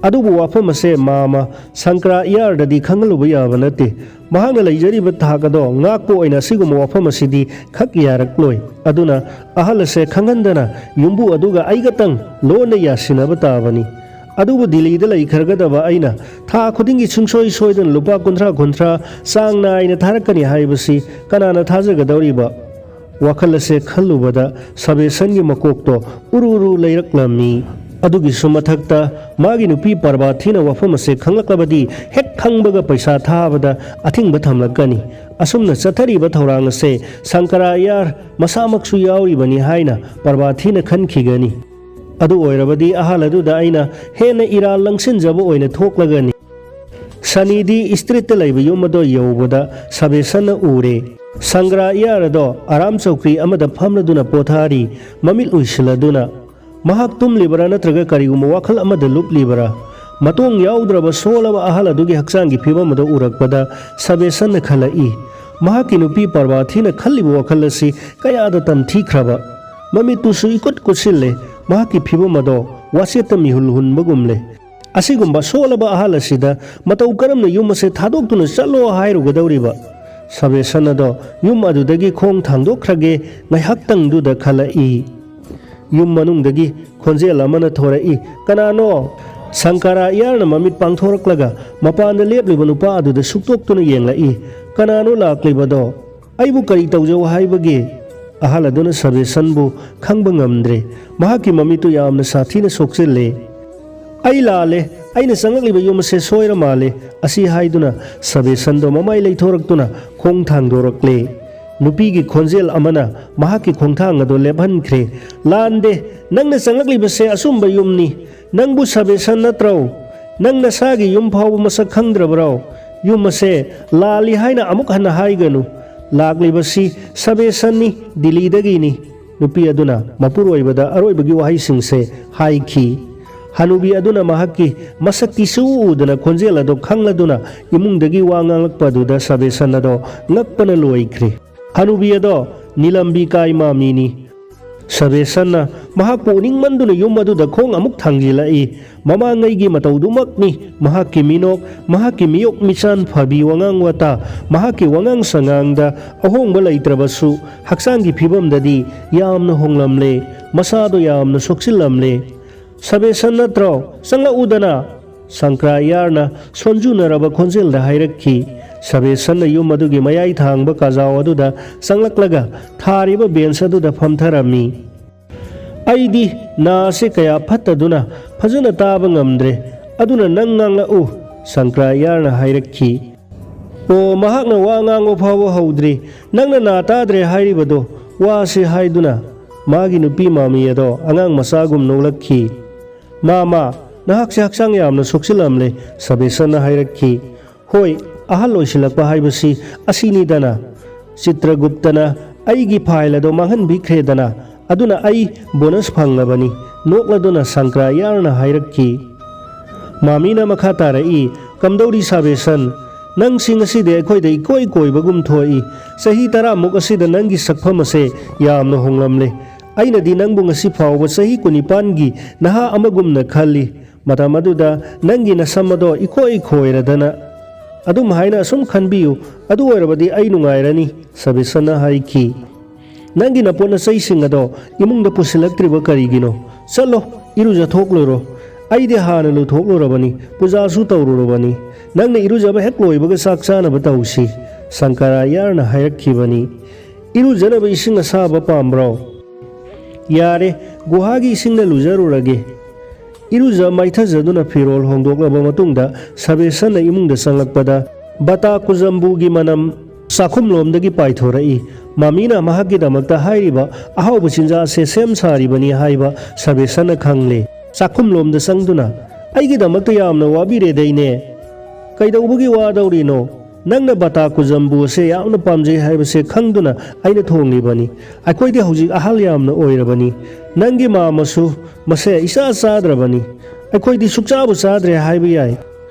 ꯑꯗꯨꯕꯨ ꯋꯥꯐꯝ ꯑꯁꯦ ꯃꯥꯃ ꯁꯪꯀꯔꯥ ꯏꯌꯥꯔꯗꯗꯤ ꯈꯪꯍꯜꯂꯨꯕ ꯌꯥꯕ ꯅꯠꯇꯦ꯫ ꯃꯍꯥꯛꯅ ꯂꯩꯖꯔꯤꯕ ꯊꯥꯛ ꯑꯗꯣ ꯉꯥꯛꯄ ꯑꯣꯏꯅ ꯑꯁꯤꯒꯨꯝꯕ ꯋꯥꯐꯝ ꯑꯁꯤꯗꯤ ꯈꯛ ꯌꯥꯔꯛꯂꯣꯏ꯫ ꯑꯗꯨꯅ ꯑꯍꯜ ꯑꯁꯦ ꯈꯪꯍꯟꯗꯅ ꯌꯨꯝꯕꯨ ꯑꯗꯨꯒ ꯑꯩꯒꯇꯪ ꯂꯣꯟꯅ ꯌꯥꯁꯤꯟꯅꯕ ꯇꯥꯕꯅꯤ꯫ ꯑꯗꯨꯕꯨ ꯗꯤꯜꯂꯤꯗ ꯂꯩꯈ꯭ꯔꯒꯗꯕ ꯑꯩꯅ ꯊꯥ ꯈꯨꯗꯤꯡꯒꯤ ꯁꯨꯡꯁꯣꯏ ꯁꯣꯏꯗꯅ ꯂꯨꯄꯥ ꯀꯨꯟꯊ꯭ꯔꯥ ꯀꯨꯟꯊ꯭ꯔꯥ ꯆꯥꯡ ꯅꯥꯏꯅ ꯊꯥꯔꯛꯀꯅꯤ ꯍꯥꯏꯕꯁꯤ ꯀꯅꯥꯅ ꯊꯥꯖꯒꯗꯧꯔꯤꯕ? ꯋꯥꯈꯜ ꯑꯁꯦ ꯈꯜꯂꯨꯕꯗ ꯁꯕꯦꯁꯟꯒꯤ ꯃꯀꯣꯛꯇꯣ ꯎꯔꯨ ꯎꯔꯨ ꯂꯩꯔꯛꯂꯝꯃꯤ꯫ ꯑꯗꯨꯒꯤꯁꯨ ꯃꯊꯛꯇ ꯃꯥꯒꯤ ꯅꯨꯄꯤ ꯄꯥꯔꯕꯥꯊꯤꯅ ꯋꯥꯐꯝ ꯑꯁꯦ ꯈꯪꯂꯛꯂꯕꯗꯤ ꯍꯦꯛ ꯈꯪꯕꯒ ꯄꯩꯁꯥ ꯊꯥꯕꯗ ꯑꯊꯤꯡꯕ ꯊꯝꯂꯛꯀꯅꯤ꯫ ꯑꯁꯨꯝꯅ ꯆꯠꯊꯔꯤꯕ ꯊꯧꯔꯥꯡ ꯑꯁꯦ ꯁꯪꯀꯔꯥ ꯑꯌꯥꯔ ꯃꯁꯥꯃꯛꯁꯨ ꯌꯥꯎꯔꯤꯕꯅꯤ ꯍꯥꯏꯅ ꯄꯥꯔꯕꯥꯊꯤꯅ ꯈꯟꯈꯤꯒꯅꯤ꯫ ꯑꯗꯨ ꯑꯣꯏꯔꯕꯗꯤ ꯑꯍꯜ ꯑꯗꯨꯗ ꯑꯩꯅ ꯍꯦꯟꯅ ꯏꯔꯥꯜ ꯂꯪꯁꯤꯟꯖꯕ ꯑꯣꯏꯅ ꯊꯣꯛꯂꯒꯅꯤ꯫ ꯁꯅꯤꯗꯤ ꯁ꯭ꯇ꯭ꯔꯤꯠꯇ ꯂꯩꯕ ꯌꯨꯝ ꯑꯗꯣ ꯌꯧꯕꯗ ꯁꯕꯦꯁꯟꯅ ꯎꯔꯦ꯫ ꯁꯪꯒ꯭ꯔꯥ ꯏꯌꯥꯔ ꯑꯗꯣ ꯑꯔꯥꯝ ꯆꯧꯀ꯭ꯔꯤ ꯑꯃꯗ ꯐꯝꯂꯗꯨꯅ ꯄꯣꯊꯥꯔꯤ, ꯃꯃꯤꯠ ꯎꯏꯁꯤꯜꯂꯗꯨꯅ꯫ ꯃꯍꯥꯛ ꯇꯨꯝꯂꯤꯕꯔꯥ ꯅꯠꯇ꯭ꯔꯒ ꯀꯔꯤꯒꯨꯝꯕ ꯋꯥꯈꯜ ꯑꯃꯗ ꯂꯨꯞꯂꯤꯕꯔꯥ? ꯃꯇꯣꯡ ꯌꯥꯎꯗ꯭ꯔꯕ ꯁꯣꯜꯂꯕ ꯑꯍꯜ ꯑꯗꯨꯒꯤ ꯍꯛꯆꯥꯡꯒꯤ ꯐꯤꯕꯝ ꯑꯗꯨ ꯎꯔꯛꯄꯗ ꯁꯕꯦꯁꯟꯅ ꯈꯜꯂꯛꯏ, ꯃꯍꯥꯛꯀꯤ ꯅꯨꯄꯤ ꯄꯥꯔꯕꯥꯊꯤꯅ ꯈꯜꯂꯤꯕ ꯋꯥꯈꯜ ꯑꯁꯤ ꯀꯌꯥꯗ ꯇꯝꯊꯤꯈ꯭ꯔꯕ꯫ ꯃꯃꯤꯠꯇꯨꯁꯨ ꯏꯀꯨꯠ ꯀꯨꯠꯁꯤꯜꯂꯦ, ꯃꯍꯥꯛꯀꯤ ꯐꯤꯕꯝ ꯑꯗꯣ ꯋꯥꯆꯦꯠꯇ ꯃꯤꯍꯨꯜ ꯍꯨꯟꯕꯒꯨꯝꯂꯦ꯫ ꯑꯁꯤꯒꯨꯝꯕ ꯁꯣꯜꯂꯕ ꯑꯍꯜ ꯑꯁꯤꯗ ꯃꯇꯧ ꯀꯔꯝꯅ ꯌꯨꯝ ꯑꯁꯦ ꯊꯥꯗꯣꯛꯇꯨꯅ ꯆꯠꯂꯣ ꯍꯥꯏꯔꯨꯒꯗꯧꯔꯤꯕ? ꯁꯕꯦꯁꯟ ꯑꯗꯣ ꯌꯨꯝ ꯑꯗꯨꯗꯒꯤ ꯈꯣꯡ ꯊꯥꯡꯗꯣꯛꯈ꯭ꯔꯒꯦ ꯉꯥꯏꯍꯥꯛꯇꯪꯗꯨꯗ ꯈꯜꯂꯛꯏ꯫ ꯌꯨꯝ ꯃꯅꯨꯡꯗꯒꯤ ꯈꯣꯟꯖꯦꯜ ꯑꯃꯅ ꯊꯣꯔꯛꯏ꯫ "ꯀꯅꯥꯅꯣ?" ꯁꯪꯀꯥꯔꯥ ꯏꯌꯥꯔꯅ ꯃꯃꯤꯠ ꯄꯥꯡꯊꯣꯔꯛꯂꯒ ꯃꯄꯥꯟꯗ ꯂꯦꯞꯂꯤꯕ ꯅꯨꯄꯥ ꯑꯗꯨꯗ ꯁꯨꯛꯇꯣꯛꯇꯨꯅ ꯌꯦꯡꯂꯛꯏ꯫ "ꯀꯅꯥꯅꯣ ꯂꯥꯛꯂꯤꯕꯗꯣ? ꯑꯩꯕꯨ ꯀꯔꯤ ꯇꯧꯖꯧ ꯍꯥꯏꯕꯒꯦ?" ꯑꯍꯜ ꯑꯗꯨꯅ ꯁꯕꯦꯁꯟꯕꯨ ꯈꯪꯕ ꯉꯝꯗ꯭ꯔꯦ꯫ ꯃꯍꯥꯛꯀꯤ ꯃꯃꯤꯠꯇꯨ ꯌꯥꯝꯅ ꯁꯥꯊꯤꯅ ꯁꯣꯛꯆꯤꯜꯂꯦ꯫ "ꯑꯩ ꯂꯥꯜꯂꯦ꯫ ꯑꯩꯅ ꯆꯪꯂꯛꯂꯤꯕ ꯌꯨꯝ ꯑꯁꯦ ꯁꯣꯏꯔ ꯃꯥꯜꯂꯦ", ꯑꯁꯤ ꯍꯥꯏꯗꯨꯅ ꯁꯕꯦꯁꯟꯗꯣ ꯃꯃꯥꯏ ꯂꯩꯊꯣꯔꯛꯇꯨꯅ ꯈꯣꯡ ꯊꯥꯡꯗꯣꯔꯛꯂꯦ꯫ ꯅꯨꯄꯤꯒꯤ ꯈꯣꯟꯖꯦꯜ ꯑꯃꯅ ꯃꯍꯥꯛꯀꯤ ꯈꯣꯡꯊꯥꯡ ꯑꯗꯨ ꯂꯦꯞꯍꯟꯈ꯭ꯔꯦ꯫ "ꯂꯥꯟꯗꯦ꯫ ꯅꯪꯅ ꯆꯪꯂꯛꯂꯤꯕꯁꯦ ꯑꯆꯨꯝꯕ ꯌꯨꯝꯅꯤ꯫ ꯅꯪꯕꯨ ꯁꯕꯦꯁꯟ ꯅꯠꯇ꯭ꯔꯣ? ꯅꯪ ꯅꯁꯥꯒꯤ ꯌꯨꯝ ꯐꯥꯎꯕ ꯃꯁꯛ ꯈꯪꯗ꯭ꯔꯕ꯭ꯔꯣ? ꯌꯨꯝ ꯑꯁꯦ ꯂꯥꯜꯂꯤ ꯍꯥꯏꯅ ꯑꯃꯨꯛ ꯍꯟꯅ ꯍꯥꯏꯒꯅꯨ꯫ ꯂꯥꯛꯂꯤꯕꯁꯤ ꯁꯕꯦꯁꯟꯅꯤ, ꯗꯤꯜꯂꯤꯗꯒꯤꯅꯤ", ꯅꯨꯄꯤ ꯑꯗꯨꯅ ꯃꯄꯨꯔꯣꯏꯕꯗ ꯑꯔꯣꯏꯕꯒꯤ ꯋꯥꯍꯩꯁꯤꯡꯁꯦ ꯍꯥꯏꯈꯤ꯫ ꯍꯅꯨꯕꯤ ꯑꯗꯨꯅ ꯃꯍꯥꯛꯀꯤ ꯃꯁꯛꯇꯤ ꯁꯨꯛꯎ ꯎꯗꯅ ꯈꯣꯟꯖꯦꯜ ꯑꯗꯨ ꯈꯪꯂꯗꯨꯅ ꯏꯃꯨꯡꯗꯒꯤ ꯋꯥ ꯉꯥꯡꯂꯛꯄ ꯑꯗꯨꯗ ꯁꯕꯦꯁꯟ ꯑꯗꯣ ꯉꯛꯄꯅ ꯂꯣꯏꯈ꯭ꯔꯦ꯫ ꯍꯅꯨꯕꯤ ꯑꯗꯣ ꯅꯤꯂꯝꯕꯤ ꯀꯥꯏ ꯃꯥꯃꯤꯅꯤ꯫ ꯁꯕꯦꯁꯟꯅ ꯃꯍꯥꯛꯄꯨ ꯎꯅꯤꯡꯃꯟꯗꯨꯅ ꯌꯨꯝ ꯑꯗꯨꯗ ꯈꯣꯡ ꯑꯃꯨꯛ ꯊꯥꯡꯖꯤꯜꯂꯛꯏ꯫ ꯃꯃꯥꯡꯉꯩꯒꯤ ꯃꯇꯧꯗꯨꯃꯛꯅꯤ꯫ ꯃꯍꯥꯛꯀꯤ ꯃꯤꯅꯣꯛ, ꯃꯍꯥꯛꯀꯤ ꯃꯤꯌꯣꯛ ꯃꯤꯆꯥꯟ ꯐꯕꯤ, ꯋꯥꯉꯥꯡ ꯋꯥꯇꯥ, ꯃꯍꯥꯛꯀꯤ ꯋꯥꯉꯥꯡ ꯁꯉꯥꯡꯗ ꯑꯍꯣꯡꯕ ꯂꯩꯇ꯭ꯔꯕꯁꯨ, ꯍꯛꯆꯥꯡꯒꯤ ꯐꯤꯕꯝꯗꯗꯤ ꯌꯥꯝꯅ ꯍꯣꯡꯂꯝꯂꯦ꯫ ꯃꯁꯥꯗꯣ ꯌꯥꯝꯅ ꯁꯣꯛꯆꯤꯜꯂꯝꯂꯦ꯫ "ꯁꯕꯦꯁꯟ ꯅꯠꯇ꯭ꯔꯣ? ꯆꯪꯂꯛꯎꯗꯅ", ꯁꯪꯀ꯭ꯔꯥ ꯏꯌꯥꯔꯅ ꯁꯣꯟꯖꯨꯅꯔꯕ ꯈꯣꯟꯖꯦꯜꯗ ꯍꯥꯏꯔꯛꯈꯤ꯫ ꯁꯕꯦꯁꯟꯅ ꯌꯨꯝ ꯑꯗꯨꯒꯤ ꯃꯌꯥꯏ ꯊꯥꯡꯕ ꯀꯥꯖꯥꯎ ꯑꯗꯨꯗ ꯆꯪꯂꯛꯂꯒ ꯊꯥꯔꯤꯕ ꯕꯦꯟꯁ ꯑꯗꯨꯗ ꯐꯝꯊꯔꯝꯃꯤ꯫ "ꯑꯩꯗꯤ ꯅꯥ ꯑꯁꯤ ꯀꯌꯥ ꯐꯠꯇꯗꯨꯅ ꯐꯖꯅ ꯇꯥꯕ ꯉꯝꯗ꯭ꯔꯦ, ꯑꯗꯨꯅ ꯅꯪ ꯉꯥꯡꯂꯛꯎ", ꯁꯪꯀ꯭ꯔꯥ ꯏꯌꯥꯔꯅ ꯍꯥꯏꯔꯛꯈꯤ꯫ "ꯑꯣ, ꯃꯍꯥꯛꯅ ꯋꯥ ꯉꯥꯡꯕ ꯐꯥꯎꯕ ꯍꯧꯗ꯭ꯔꯤ, ꯅꯪꯅ ꯅꯥ ꯇꯥꯗ꯭ꯔꯦ ꯍꯥꯏꯔꯤꯕꯗꯣ?" ꯋꯥꯁꯤ ꯍꯥꯏꯗꯨꯅ ꯃꯥꯒꯤ ꯅꯨꯄꯤ ꯃꯥꯃꯤ ꯑꯗꯣ ꯑꯉꯥꯡ ꯃꯆꯥꯒꯨꯝ ꯅꯣꯛꯂꯛꯈꯤ꯫ "ꯃꯥꯃꯥ, ꯅꯍꯥꯛꯁꯦ ꯍꯛꯆꯥꯡ ꯌꯥꯝꯅ ꯁꯣꯛꯆꯤꯜꯂꯝꯂꯦ", ꯁꯕꯦꯁꯟꯅ ꯍꯥꯏꯔꯛꯈꯤ꯫ "ꯍꯣꯏ, ꯑꯍꯜ ꯑꯣꯏꯁꯤꯜꯂꯛꯄ ꯍꯥꯏꯕꯁꯤ ꯑꯁꯤꯅꯤꯗꯅ꯫ ꯆꯤꯇ꯭ꯔꯒꯨꯞꯇꯅ ꯑꯩꯒꯤ ꯐꯥꯏꯜ ꯑꯗꯣ ꯃꯥꯡꯍꯟꯕꯤꯈ꯭ꯔꯦꯗꯅ, ꯑꯗꯨꯅ ꯑꯩ ꯕꯣꯅꯁ ꯐꯪꯂꯕꯅꯤ", ꯅꯣꯛꯂꯗꯨꯅ ꯁꯪꯀ꯭ꯔꯥ ꯏꯌꯥꯔꯅ ꯍꯥꯏꯔꯛꯈꯤ꯫ ꯃꯥꯃꯤꯅ ꯃꯈꯥ ꯇꯥꯔꯛꯏ, "ꯀꯝꯗꯧꯔꯤ ꯁꯥꯕꯦꯁꯟ? ꯅꯪꯁꯤ ꯉꯁꯤꯗꯤ ꯑꯩꯈꯣꯏꯗ ꯏꯀꯣꯏ ꯀꯣꯏꯕꯒꯨꯝ ꯊꯣꯛꯏ꯫ ꯆꯍꯤ ꯇꯔꯥꯃꯨꯛ ꯑꯁꯤꯗ ꯅꯪꯒꯤ ꯁꯛꯐꯝ ꯑꯁꯦ ꯌꯥꯝꯅ ꯍꯣꯡꯂꯝꯂꯦ꯫ ꯑꯩꯅꯗꯤ ꯅꯪꯕꯨ ꯉꯁꯤ ꯐꯥꯎꯕ ꯆꯍꯤ ꯀꯨꯟꯅꯤꯄꯥꯟꯒꯤ ꯅꯍꯥ ꯑꯃꯒꯨꯝꯅ ꯈꯜꯂꯤ꯫ ꯃꯇꯝ ꯑꯗꯨꯗ ꯅꯪꯒꯤ ꯅꯁꯝ ꯑꯗꯣ ꯏꯈꯣꯏ ꯈꯣꯏꯔꯗꯅ꯫ ꯑꯗꯨꯝ ꯍꯥꯏꯅ ꯑꯁꯨꯝ ꯈꯟꯕꯤꯌꯨ, ꯑꯗꯨ ꯑꯣꯏꯔꯕꯗꯤ ꯑꯩ ꯅꯨꯡꯉꯥꯏꯔꯅꯤ", ꯁꯕꯤꯁꯟꯅ ꯍꯥꯏꯈꯤ꯫ "ꯅꯪꯒꯤ ꯅꯄꯣꯠ ꯅꯆꯩꯁꯤꯡ ꯑꯗꯣ ꯏꯃꯨꯡꯗ ꯄꯨꯁꯤꯜꯂꯛꯇ꯭ꯔꯤꯕ ꯀꯔꯤꯒꯤꯅꯣ? ꯆꯠꯂꯣ, ꯏꯔꯨꯖꯊꯣꯛꯂꯨꯔꯣ꯫ ꯑꯩꯗꯤ ꯍꯥꯟꯅ ꯂꯨꯊꯣꯛꯂꯨꯔꯕꯅꯤ, ꯄꯨꯖꯥꯁꯨ ꯇꯧꯔꯨꯔꯕꯅꯤ꯫ ꯅꯪꯅ ꯏꯔꯨꯖꯕ ꯍꯦꯛ ꯂꯣꯏꯕꯒ ꯆꯥꯛ ꯆꯥꯅꯕ ꯇꯧꯁꯤ", ꯁꯪꯀꯔꯥ ꯏꯌꯥꯔꯅ ꯍꯥꯏꯔꯛꯈꯤꯕꯅꯤ꯫ "ꯏꯔꯨꯖꯅꯕ ꯏꯁꯤꯡ ꯑꯁꯥꯕ ꯄꯥꯝꯕ꯭ꯔꯣ?" "ꯌꯥꯔꯦ, ꯒꯨꯍꯥꯒꯤ ꯏꯁꯤꯡꯅ ꯂꯨꯖꯔꯨꯔꯒꯦ"꯫ ꯏꯔꯨꯖ ꯃꯥꯏꯊꯖꯗꯨꯅ ꯐꯤꯔꯣꯜ ꯍꯣꯡꯗꯣꯛꯂꯕ ꯃꯇꯨꯡꯗ ꯁꯕꯦꯁꯟꯅ ꯏꯃꯨꯡꯗ ꯆꯪꯂꯛꯄꯗ ꯕꯇꯥ ꯀꯨꯖꯝꯕꯨꯒꯤ ꯃꯅꯝ ꯆꯥꯛꯈꯨꯝꯂꯣꯝꯗꯒꯤ ꯄꯥꯏꯊꯣꯔꯛꯏ꯫ ꯃꯃꯤꯅ ꯃꯍꯥꯛꯀꯤꯗꯃꯛꯇ ꯍꯥꯏꯔꯤꯕ ꯑꯍꯥꯎꯕ ꯆꯤꯟꯖꯥꯛ ꯑꯁꯦ ꯁꯦꯝ ꯁꯥꯔꯤꯕꯅꯤ ꯍꯥꯏꯕ ꯁꯕꯦꯁꯟꯅ ꯈꯪꯂꯦ꯫ ꯆꯥꯛꯈꯨꯝꯂꯣꯝꯗ ꯆꯪꯗꯨꯅ, "ꯑꯩꯒꯤꯗꯃꯛꯇ ꯌꯥꯝꯅ ꯋꯥꯕꯤꯔꯦꯗꯩꯅꯦ꯫ ꯀꯩꯗꯧꯕꯒꯤ ꯋꯥꯗꯧꯔꯤꯅꯣ? ꯅꯪꯅ ꯕꯇꯥ ꯀꯨꯖꯝꯕꯨ ꯑꯁꯦ ꯌꯥꯝꯅ ꯄꯥꯝꯖꯩ ꯍꯥꯏꯕꯁꯦ ꯈꯪꯗꯨꯅ ꯑꯩꯅ ꯊꯣꯡꯂꯤꯕꯅꯤ꯫ ꯑꯩꯈꯣꯏꯗꯤ ꯍꯧꯖꯤꯛ ꯑꯍꯜ ꯌꯥꯝꯅ ꯑꯣꯏꯔꯕꯅꯤ꯫ ꯅꯪꯒꯤ ꯃꯥꯝꯃꯁꯨ ꯃꯁꯦ ꯏꯆꯥ ꯆꯥꯗ꯭ꯔꯕꯅꯤ꯫ ꯑꯩꯈꯣꯏꯗꯤ ꯁꯨꯛꯆꯥꯕꯨ ꯆꯥꯗ꯭ꯔꯦ ꯍꯥꯏꯕ ꯌꯥꯏ꯫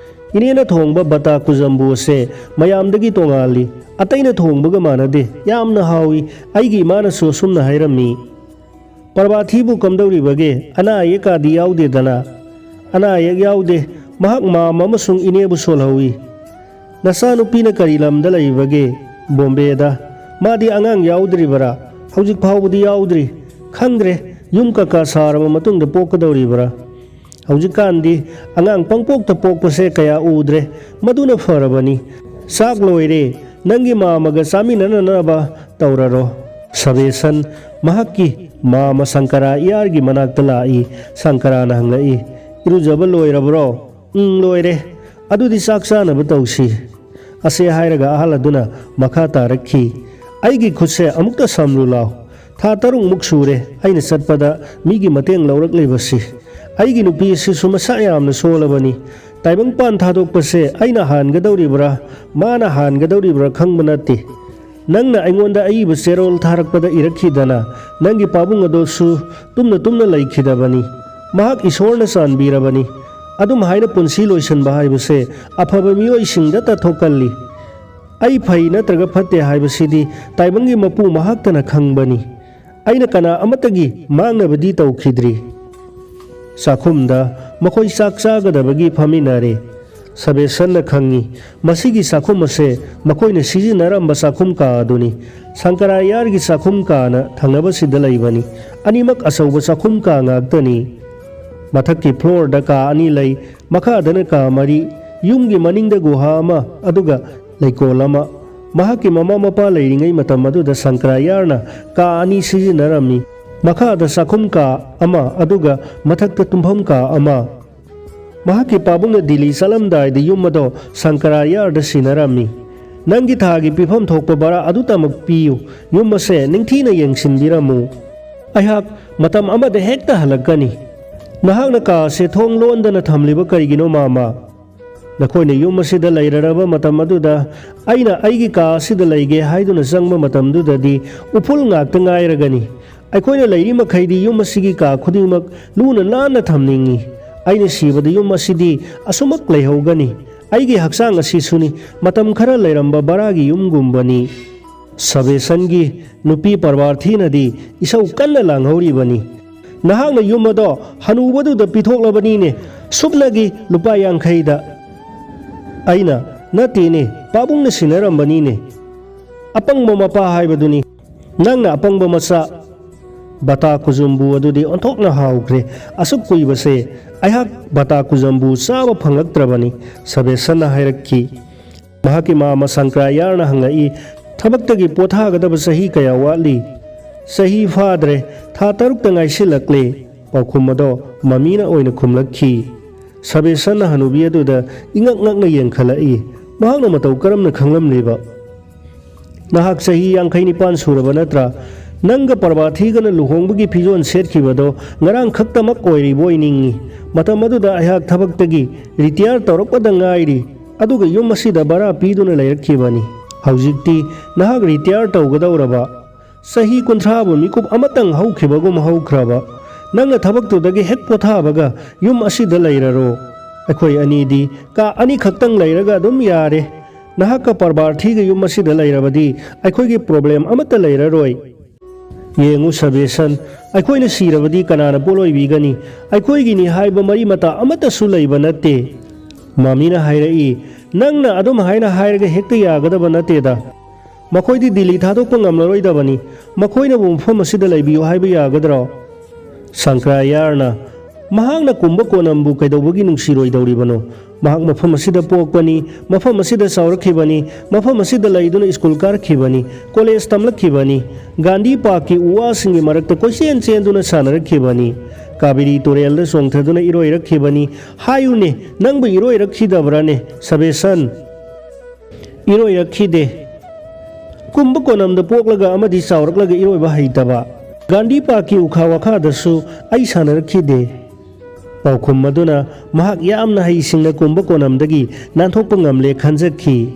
ꯏꯅꯦꯅ ꯊꯣꯡꯕ ꯕꯇꯥ ꯀꯨꯖꯝꯕꯨ ꯑꯁꯦ ꯃꯌꯥꯝꯗꯒꯤ ꯇꯣꯉꯥꯜꯂꯤ꯫ ꯑꯇꯩꯅ ꯊꯣꯡꯕꯒ ꯃꯥꯟꯅꯗꯦ꯫ ꯌꯥꯝꯅ ꯍꯥꯎꯏ꯫ ꯑꯩꯒꯤ ꯏꯃꯥꯅꯁꯨ ꯑꯁꯨꯝꯅ ꯍꯥꯏꯔꯝꯃꯤ"꯫ "ꯄ꯭ꯔꯚꯥꯊꯤꯕꯨ ꯀꯝꯗꯧꯔꯤꯕꯒꯦ? ꯑꯅꯥ ꯑꯌꯦꯛꯀꯥꯗꯤ ꯌꯥꯎꯗꯦꯗꯅ?" "ꯑꯅꯥ ꯑꯌꯦꯛ ꯌꯥꯎꯗꯦ꯫ ꯃꯍꯥꯛ ꯃꯥꯝꯃ ꯑꯃꯁꯨꯡ ꯏꯅꯦꯕꯨ ꯁꯣꯜꯍꯧꯏ"꯫ "ꯅꯆꯥꯅꯨꯄꯤꯅ ꯀꯔꯤ ꯂꯝꯗ ꯂꯩꯕꯒꯦ?" "ꯕꯣꯝꯕꯦꯗ"꯫ "ꯃꯥꯗꯤ ꯑꯉꯥꯡ ꯌꯥꯎꯗ꯭ꯔꯤꯕꯔꯥ?" "ꯍꯧꯖꯤꯛ ꯐꯥꯎꯕꯗꯤ ꯌꯥꯎꯗ꯭ꯔꯤ꯫ ꯈꯪꯗ꯭ꯔꯦ, ꯌꯨꯝ ꯀꯀꯥ ꯁꯥꯔꯕ ꯃꯇꯨꯡꯗ ꯄꯣꯛꯀꯗꯧꯔꯤꯕ꯭ꯔꯥ"꯫ "ꯍꯧꯖꯤꯛꯀꯥꯟꯗꯤ ꯑꯉꯥꯡ ꯄꯪꯄꯣꯛꯇ ꯄꯣꯛꯄꯁꯦ ꯀꯌꯥ ꯎꯗ꯭ꯔꯦ꯫ ꯃꯗꯨꯅ ꯐꯔꯕꯅꯤ꯫ ꯆꯥꯛ ꯂꯣꯏꯔꯦ꯫ ꯅꯪꯒꯤ ꯃꯥꯝꯃꯒ ꯆꯥꯃꯤꯟꯅꯅꯅꯕ ꯇꯧꯔꯔꯣ"꯫ ꯁꯕꯦꯁꯟ ꯃꯍꯥꯛꯀꯤ ꯃꯥꯝꯃ ꯁꯪꯀꯔꯥ ꯏꯌꯥꯔꯒꯤ ꯃꯅꯥꯛꯇ ꯂꯥꯛꯏ꯫ ꯁꯪꯀꯔꯥꯅ ꯍꯪꯂꯛꯏ, "ꯏꯔꯨꯖꯕ ꯂꯣꯏꯔꯕ꯭ꯔꯣ?" "ꯎꯝ, ꯂꯣꯏꯔꯦ꯫ ꯑꯗꯨꯗꯤ ꯆꯥꯛ ꯆꯥꯅꯕ ꯇꯧꯁꯤ"꯫ ꯑꯁꯦ ꯍꯥꯏꯔꯒ ꯑꯍꯜ ꯑꯗꯨꯅ ꯃꯈꯥ ꯇꯥꯔꯛꯈꯤ, "ꯑꯩꯒꯤ ꯈꯨꯠꯁꯦ ꯑꯃꯨꯛꯇ ꯁꯝꯂꯨ ꯂꯥꯎ꯫ ꯊꯥ ꯇꯔꯨꯛꯃꯨꯛ ꯁꯨꯔꯦ ꯑꯩꯅ ꯆꯠꯄꯗ ꯃꯤꯒꯤ ꯃꯇꯦꯡ ꯂꯧꯔꯛꯂꯤꯕꯁꯤ꯫ ꯑꯩꯒꯤ ꯅꯨꯄꯤ ꯑꯁꯤꯁꯨ ꯃꯁꯥ ꯌꯥꯝꯅ ꯁꯣꯜꯂꯕꯅꯤ꯫ ꯇꯥꯏꯕꯪꯄꯥꯟ ꯊꯥꯗꯣꯛꯄꯁꯦ ꯑꯩꯅ ꯍꯥꯟꯒꯗꯧꯔꯤꯕ꯭ꯔꯥ, ꯃꯥꯅ ꯍꯥꯟꯒꯗꯧꯔꯤꯕ꯭ꯔꯥ ꯈꯪꯕ ꯅꯠꯇꯦ꯫ ꯅꯪꯅ ꯑꯩꯉꯣꯟꯗ ꯑꯏꯕ ꯆꯦꯔꯣꯜ ꯊꯥꯔꯛꯄꯗ ꯏꯔꯛꯈꯤꯗꯅ ꯅꯪꯒꯤ ꯄꯥꯕꯨꯡ ꯑꯗꯨꯁꯨ ꯇꯨꯝꯅ ꯇꯨꯝꯅ ꯂꯩꯈꯤꯗꯕꯅꯤ꯫ ꯃꯍꯥꯛ ꯏꯁꯣꯔꯅ ꯆꯥꯟꯕꯤꯔꯕꯅꯤ꯫ ꯑꯗꯨꯝ ꯍꯥꯏꯅ ꯄꯨꯟꯁꯤ ꯂꯣꯏꯁꯤꯟꯕ ꯍꯥꯏꯕꯁꯦ ꯑꯐꯕ ꯃꯤꯑꯣꯏꯁꯤꯡꯗꯇ ꯊꯣꯛꯀꯜꯂꯤ꯫ ꯑꯩ ꯐꯩ ꯅꯠꯇ꯭ꯔꯒ ꯐꯠꯇꯦ ꯍꯥꯏꯕꯁꯤꯗꯤ ꯇꯥꯏꯕꯪꯒꯤ ꯃꯄꯨ ꯃꯍꯥꯛꯇꯅ ꯈꯪꯕꯅꯤ꯫ ꯑꯩꯅ ꯀꯅꯥ ꯑꯃꯠꯇꯒꯤ ꯃꯥꯡꯅꯕꯗꯤ ꯇꯧꯈꯤꯗ꯭ꯔꯤ"꯫ ꯆꯥꯛꯈꯨꯝꯗ ꯃꯈꯣꯏ ꯆꯥꯛ ꯆꯥꯒꯗꯕꯒꯤ ꯐꯝꯃꯤꯟꯅꯔꯦ꯫ ꯁꯕꯦꯁꯟꯅ ꯈꯪꯏ, ꯃꯁꯤꯒꯤ ꯆꯥꯛꯈꯨꯝ ꯑꯁꯦ ꯃꯈꯣꯏꯅ ꯁꯤꯖꯤꯟꯅꯔꯝꯕ ꯆꯥꯛꯈꯨꯝ ꯀꯥ ꯑꯗꯨꯅꯤ꯫ ꯁꯪꯀꯔꯥꯌꯥꯔꯒꯤ ꯆꯥꯛꯈꯨꯝ ꯀꯥꯅ ꯊꯪꯅꯕꯁꯤꯗ ꯂꯩꯕꯅꯤ꯫ ꯑꯅꯤꯃꯛ ꯑꯆꯧꯕ ꯆꯥꯛꯈꯨꯝ ꯀꯥ ꯉꯥꯛꯇꯅꯤ꯫ ꯃꯊꯛꯀꯤ ꯐ꯭ꯂꯣꯔꯗ ꯀꯥ ꯑꯅꯤ ꯂꯩ, ꯃꯈꯥꯗꯅ ꯀꯥ ꯃꯔꯤ, ꯌꯨꯝꯒꯤ ꯃꯅꯤꯡꯗ ꯒꯨꯍꯥ ꯑꯃ, ꯑꯗꯨꯒ ꯂꯩꯀꯣꯜ ꯑꯃ꯫ ꯃꯍꯥꯛꯀꯤ ꯃꯃꯥ ꯃꯄꯥ ꯂꯩꯔꯤꯉꯩ ꯃꯇꯝ ꯑꯗꯨꯗ ꯁꯪꯀꯔꯥꯌꯥꯔꯅ ꯀꯥ ꯑꯅꯤ ꯁꯤꯖꯤꯟꯅꯔꯝꯃꯤ, ꯃꯈꯥꯗ ꯆꯥꯛꯈꯨꯝ ꯀꯥ ꯑꯃ, ꯑꯗꯨꯒ ꯃꯊꯛꯇ ꯇꯨꯝꯐꯝ ꯀꯥ ꯑꯃ꯫ ꯃꯍꯥꯛꯀꯤ ꯄꯥꯕꯨꯡꯅ ꯗꯤꯜꯂꯤ ꯆꯠꯂꯝꯗꯥꯏꯗ ꯌꯨꯝ ꯑꯗꯣ ꯁꯪꯀꯔꯥꯌꯥꯔꯗ ꯁꯤꯟꯅꯔꯝꯃꯤ꯫ "ꯅꯪꯒꯤ ꯊꯥꯒꯤ ꯄꯤꯐꯝ ꯊꯣꯛꯄ ꯚꯔꯥ ꯑꯗꯨꯇꯃꯛ ꯄꯤꯌꯨ, ꯌꯨꯝ ꯑꯁꯦ ꯅꯤꯡꯊꯤꯅ ꯌꯦꯡꯁꯤꯟꯕꯤꯔꯝꯃꯨ꯫ ꯑꯩꯍꯥꯛ ꯃꯇꯝ ꯑꯃꯗ ꯍꯦꯛꯇ ꯍꯜꯂꯛꯀꯅꯤ꯫ ꯅꯍꯥꯛꯅ ꯀꯥ ꯑꯁꯦ ꯊꯣꯡ ꯂꯣꯟꯗꯅ ꯊꯝꯂꯤꯕ ꯀꯔꯤꯒꯤꯅꯣ, ꯃꯥꯃꯥ? ꯅꯈꯣꯏꯅ ꯌꯨꯝ ꯑꯁꯤꯗ ꯂꯩꯔꯔꯕ ꯃꯇꯝ ꯑꯗꯨꯗ ꯑꯩꯅ ꯑꯩꯒꯤ ꯀꯥ ꯑꯁꯤꯗ ꯂꯩꯒꯦ ꯍꯥꯏꯗꯨꯅ ꯆꯪꯕ ꯃꯇꯝꯗꯨꯗꯗꯤ ꯎꯐꯨꯜ ꯉꯥꯛꯇ ꯉꯥꯏꯔꯒꯅꯤ꯫ ꯑꯩꯈꯣꯏꯅ ꯂꯩꯔꯤ ꯃꯈꯩꯗꯤ ꯌꯨꯝ ꯑꯁꯤꯒꯤ ꯀꯥ ꯈꯨꯗꯤꯡꯃꯛ ꯂꯨꯅ ꯅꯥꯟꯅ ꯊꯝꯅꯤꯡꯏ꯫ ꯑꯩꯅ ꯁꯤꯕꯗ ꯌꯨꯝ ꯑꯁꯤꯗꯤ ꯑꯁꯨꯃꯛ ꯂꯩꯍꯧꯒꯅꯤ꯫ ꯑꯩꯒꯤ ꯍꯛꯆꯥꯡ ꯑꯁꯤꯁꯨꯅꯤ, ꯃꯇꯝ ꯈꯔ ꯂꯩꯔꯝꯕ ꯕꯔꯥꯒꯤ ꯌꯨꯝꯒꯨꯝꯕꯅꯤ꯫" ꯁꯕꯦꯁꯟꯒꯤ ꯅꯨꯄꯤ ꯄꯔꯕꯥꯔꯊꯤꯅꯗꯤ ꯏꯁꯧ ꯀꯟꯅ ꯂꯥꯡꯍꯧꯔꯤꯕꯅꯤ꯫ "ꯅꯍꯥꯛꯅ ꯌꯨꯝ ꯑꯗꯣ ꯍꯅꯨꯕꯗꯨꯗ ꯄꯤꯊꯣꯛꯂꯕꯅꯤꯅꯦ, ꯁꯨꯞꯅꯒꯤ ꯂꯨꯄꯥ ꯌꯥꯡꯈꯩꯗ꯫" "ꯑꯩꯅ ꯅꯠꯇꯦꯅꯦ, ꯄꯥꯕꯨꯡꯅ ꯁꯤꯟꯅꯔꯝꯕꯅꯤꯅꯦ꯫ ꯑꯄꯪꯕ ꯃꯄꯥ ꯍꯥꯏꯕꯗꯨꯅꯤ꯫ ꯅꯪꯅ ꯑꯄꯪꯕ ꯃꯆꯥ꯫" ꯕꯇꯥ ꯀꯨꯖꯨꯝꯕꯨ ꯑꯗꯨꯗꯤ ꯑꯣꯟꯊꯣꯛꯅ ꯍꯥꯎꯈ꯭ꯔꯦ꯫ "ꯑꯁꯨꯛ ꯀꯨꯏꯕꯁꯦ ꯑꯩꯍꯥꯛ ꯕꯇꯥ ꯀꯨꯖꯨꯝꯕꯨ ꯆꯥꯕ ꯐꯪꯂꯛꯇ꯭ꯔꯕꯅꯤ꯫" ꯁꯕꯦꯁꯟꯅ ꯍꯥꯏꯔꯛꯈꯤ꯫ ꯃꯍꯥꯛꯀꯤ ꯃꯥꯃ ꯁꯪꯀ꯭ꯔꯥꯌꯥꯔꯅ ꯍꯪꯂꯛꯏ, "ꯊꯕꯛꯇꯒꯤ ꯄꯣꯊꯥꯒꯗꯕ ꯆꯍꯤ ꯀꯌꯥ ꯋꯥꯠꯂꯤ?" "ꯆꯍꯤ ꯐꯥꯗ꯭ꯔꯦ, ꯊꯥ ꯇꯔꯨꯛꯇ ꯉꯥꯏꯁꯤꯜꯂꯛꯂꯦ꯫" ꯄꯥꯎꯈꯨꯝ ꯑꯗꯣ ꯃꯃꯤꯅ ꯑꯣꯏꯅ ꯈꯨꯝꯂꯛꯈꯤ꯫ ꯁꯕꯦꯁꯟꯅ ꯍꯅꯨꯕꯤ ꯑꯗꯨꯗ ꯏꯉꯛ ꯉꯛꯅ ꯌꯦꯡꯈꯠꯂꯛꯏ꯫ ꯃꯍꯥꯛꯅ ꯃꯇꯧ ꯀꯔꯝꯅ ꯈꯪꯂꯝꯂꯤꯕ? "ꯅꯍꯥꯛ ꯆꯍꯤ ꯌꯥꯡꯈꯩ ꯅꯤꯄꯥꯟ ꯁꯨꯔꯕ ꯅꯠꯇ꯭ꯔꯥ? ꯅꯪꯒ ꯄꯔꯕꯥꯊꯤꯒꯅ ꯂꯨꯍꯣꯡꯕꯒꯤ ꯐꯤꯖꯣꯜ ꯁꯦꯠꯈꯤꯕꯗꯣ ꯉꯔꯥꯡ ꯈꯛꯇꯃꯛ ꯑꯣꯏꯔꯤꯕꯣꯏ ꯅꯤꯡꯏ꯫ ꯃꯇꯝ ꯑꯗꯨꯗ ꯑꯩꯍꯥꯛ ꯊꯕꯛꯇꯒꯤ ꯔꯤꯇꯤꯌꯥꯔ ꯇꯧꯔꯛꯄꯗ ꯉꯥꯏꯔꯤ, ꯑꯗꯨꯒ ꯌꯨꯝ ꯑꯁꯤꯗ ꯚꯔꯥ ꯄꯤꯗꯨꯅ ꯂꯩꯔꯛꯈꯤꯕꯅꯤ꯫ ꯍꯧꯖꯤꯛꯇꯤ ꯅꯍꯥꯛ ꯔꯤꯇꯤꯌꯥꯔ ꯇꯧꯒꯗꯧꯔꯕ, ꯆꯍꯤ ꯀꯨꯟꯊ꯭ꯔꯥꯕꯨ ꯃꯤꯀꯨꯞ ꯑꯃꯇꯪ ꯍꯧꯈꯤꯕꯒꯨꯝ ꯍꯧꯈ꯭ꯔꯕ꯫ ꯅꯪꯅ ꯊꯕꯛꯇꯨꯗꯒꯤ ꯍꯦꯛ ꯄꯣꯊꯥꯕꯒ ꯌꯨꯝ ꯑꯁꯤꯗ ꯂꯩꯔꯔꯣ꯫ ꯑꯩꯈꯣꯏ ꯑꯅꯤꯗꯤ ꯀꯥ ꯑꯅꯤꯈꯛꯇꯪ ꯂꯩꯔꯒ ꯑꯗꯨꯝ ꯌꯥꯔꯦ꯫ ꯅꯍꯥꯛꯀ ꯄꯔꯕꯥꯔꯊꯤꯒ ꯌꯨꯝ ꯑꯁꯤꯗ ꯂꯩꯔꯕꯗꯤ ꯑꯩꯈꯣꯏꯒꯤ ꯄ꯭ꯔꯣꯕ꯭ꯂꯦꯝ ꯑꯃꯠꯇ ꯂꯩꯔꯔꯣꯏ꯫ ꯌꯦꯡꯉꯨ ꯁꯕꯦꯁꯟ, ꯑꯩꯈꯣꯏꯅ ꯁꯤꯔꯕꯗꯤ ꯀꯅꯥꯅ ꯄꯣꯠꯂꯣꯏꯕꯤꯒꯅꯤ? ꯑꯩꯈꯣꯏꯒꯤꯅꯤ ꯍꯥꯏꯕ ꯃꯔꯤ ꯃꯇꯥ ꯑꯃꯠꯇꯁꯨ ꯂꯩꯕ ꯅꯠꯇꯦ꯫ ꯃꯃꯤꯅ ꯍꯥꯏꯔꯛꯏ, "ꯅꯪꯅ ꯑꯗꯨꯝ ꯍꯥꯏꯅ ꯍꯥꯏꯔꯒ ꯍꯦꯛꯇ ꯌꯥꯒꯗꯕ ꯅꯠꯇꯦꯗ꯫ ꯃꯈꯣꯏꯗꯤ ꯗꯤꯜꯂꯤ ꯊꯥꯗꯣꯛꯄ ꯉꯝꯂꯔꯣꯏꯗꯕꯅꯤ꯫ ꯃꯈꯣꯏꯅꯕꯨ ꯃꯐꯝ ꯑꯁꯤꯗ ꯂꯩꯕꯤꯌꯨ ꯍꯥꯏꯕ ꯌꯥꯒꯗ꯭ꯔꯣ?" ꯁꯪꯀ꯭ꯔꯥꯌꯥꯔꯅ, "ꯃꯍꯥꯛꯅ ꯀꯨꯝꯕ ꯀꯣꯅꯝꯕꯨ ꯀꯩꯗꯧꯕꯒꯤ ꯅꯨꯡꯁꯤꯔꯣꯏꯗꯧꯔꯤꯕꯅꯣ? ꯃꯍꯥꯛ ꯃꯐꯝ ꯑꯁꯤꯗ ꯄꯣꯛꯄꯅꯤ, ꯃꯐꯝ ꯑꯁꯤꯗ ꯆꯥꯎꯔꯛꯈꯤꯕꯅꯤ, ꯃꯐꯝ ꯑꯁꯤꯗ ꯂꯩꯗꯨꯅ ꯁ꯭ꯀꯨꯜ ꯀꯥꯔꯛꯈꯤꯕꯅꯤ, ꯀꯣꯂꯦꯖ ꯇꯝꯂꯛꯈꯤꯕꯅꯤ, ꯒꯥꯟꯙꯤ ꯄꯥꯔꯛꯀꯤ ꯎ ꯋꯥꯁꯤꯡꯒꯤ ꯃꯔꯛꯇ ꯀꯣꯏꯆꯦꯟ ꯆꯦꯟꯗꯨꯅ ꯁꯥꯟꯅꯔꯛꯈꯤꯕꯅꯤ, ꯀꯥꯕꯦꯔꯤ ꯇꯨꯔꯦꯜꯗ ꯆꯣꯡꯊꯗꯨꯅ ꯏꯔꯣꯏꯔꯛꯈꯤꯕꯅꯤ꯫ ꯍꯥꯏꯌꯨꯅꯦ, ꯅꯪꯕꯨ ꯏꯔꯣꯏꯔꯛꯈꯤꯗꯕ꯭ꯔꯥꯅꯦ, ꯁꯕꯦꯁꯟ?" "ꯏꯔꯣꯏꯔꯛꯈꯤꯗꯦ꯫ ꯀꯨꯝꯕ ꯀꯣꯅꯝꯗ ꯄꯣꯛꯂꯒ ꯑꯃꯗꯤ ꯆꯥꯎꯔꯛꯂꯒ ꯏꯔꯣꯏꯕ ꯍꯩꯇꯕ꯫ ꯒꯥꯟꯙꯤ ꯄꯥꯔꯛꯀꯤ ꯎꯈꯥ ꯋꯥꯈꯥꯗꯁꯨ ꯑꯩ ꯁꯥꯟꯅꯔꯛꯈꯤꯗꯦ"꯫ ꯄꯥꯎꯈꯨꯝ ꯑꯗꯨꯅ ꯃꯍꯥꯛ ꯌꯥꯝꯅ ꯍꯩꯁꯤꯡꯅ ꯀꯨꯝꯕ ꯀꯣꯅꯝꯗꯒꯤ ꯅꯥꯟꯊꯣꯛꯄ ꯉꯝꯂꯦ ꯈꯟꯖꯈꯤ꯫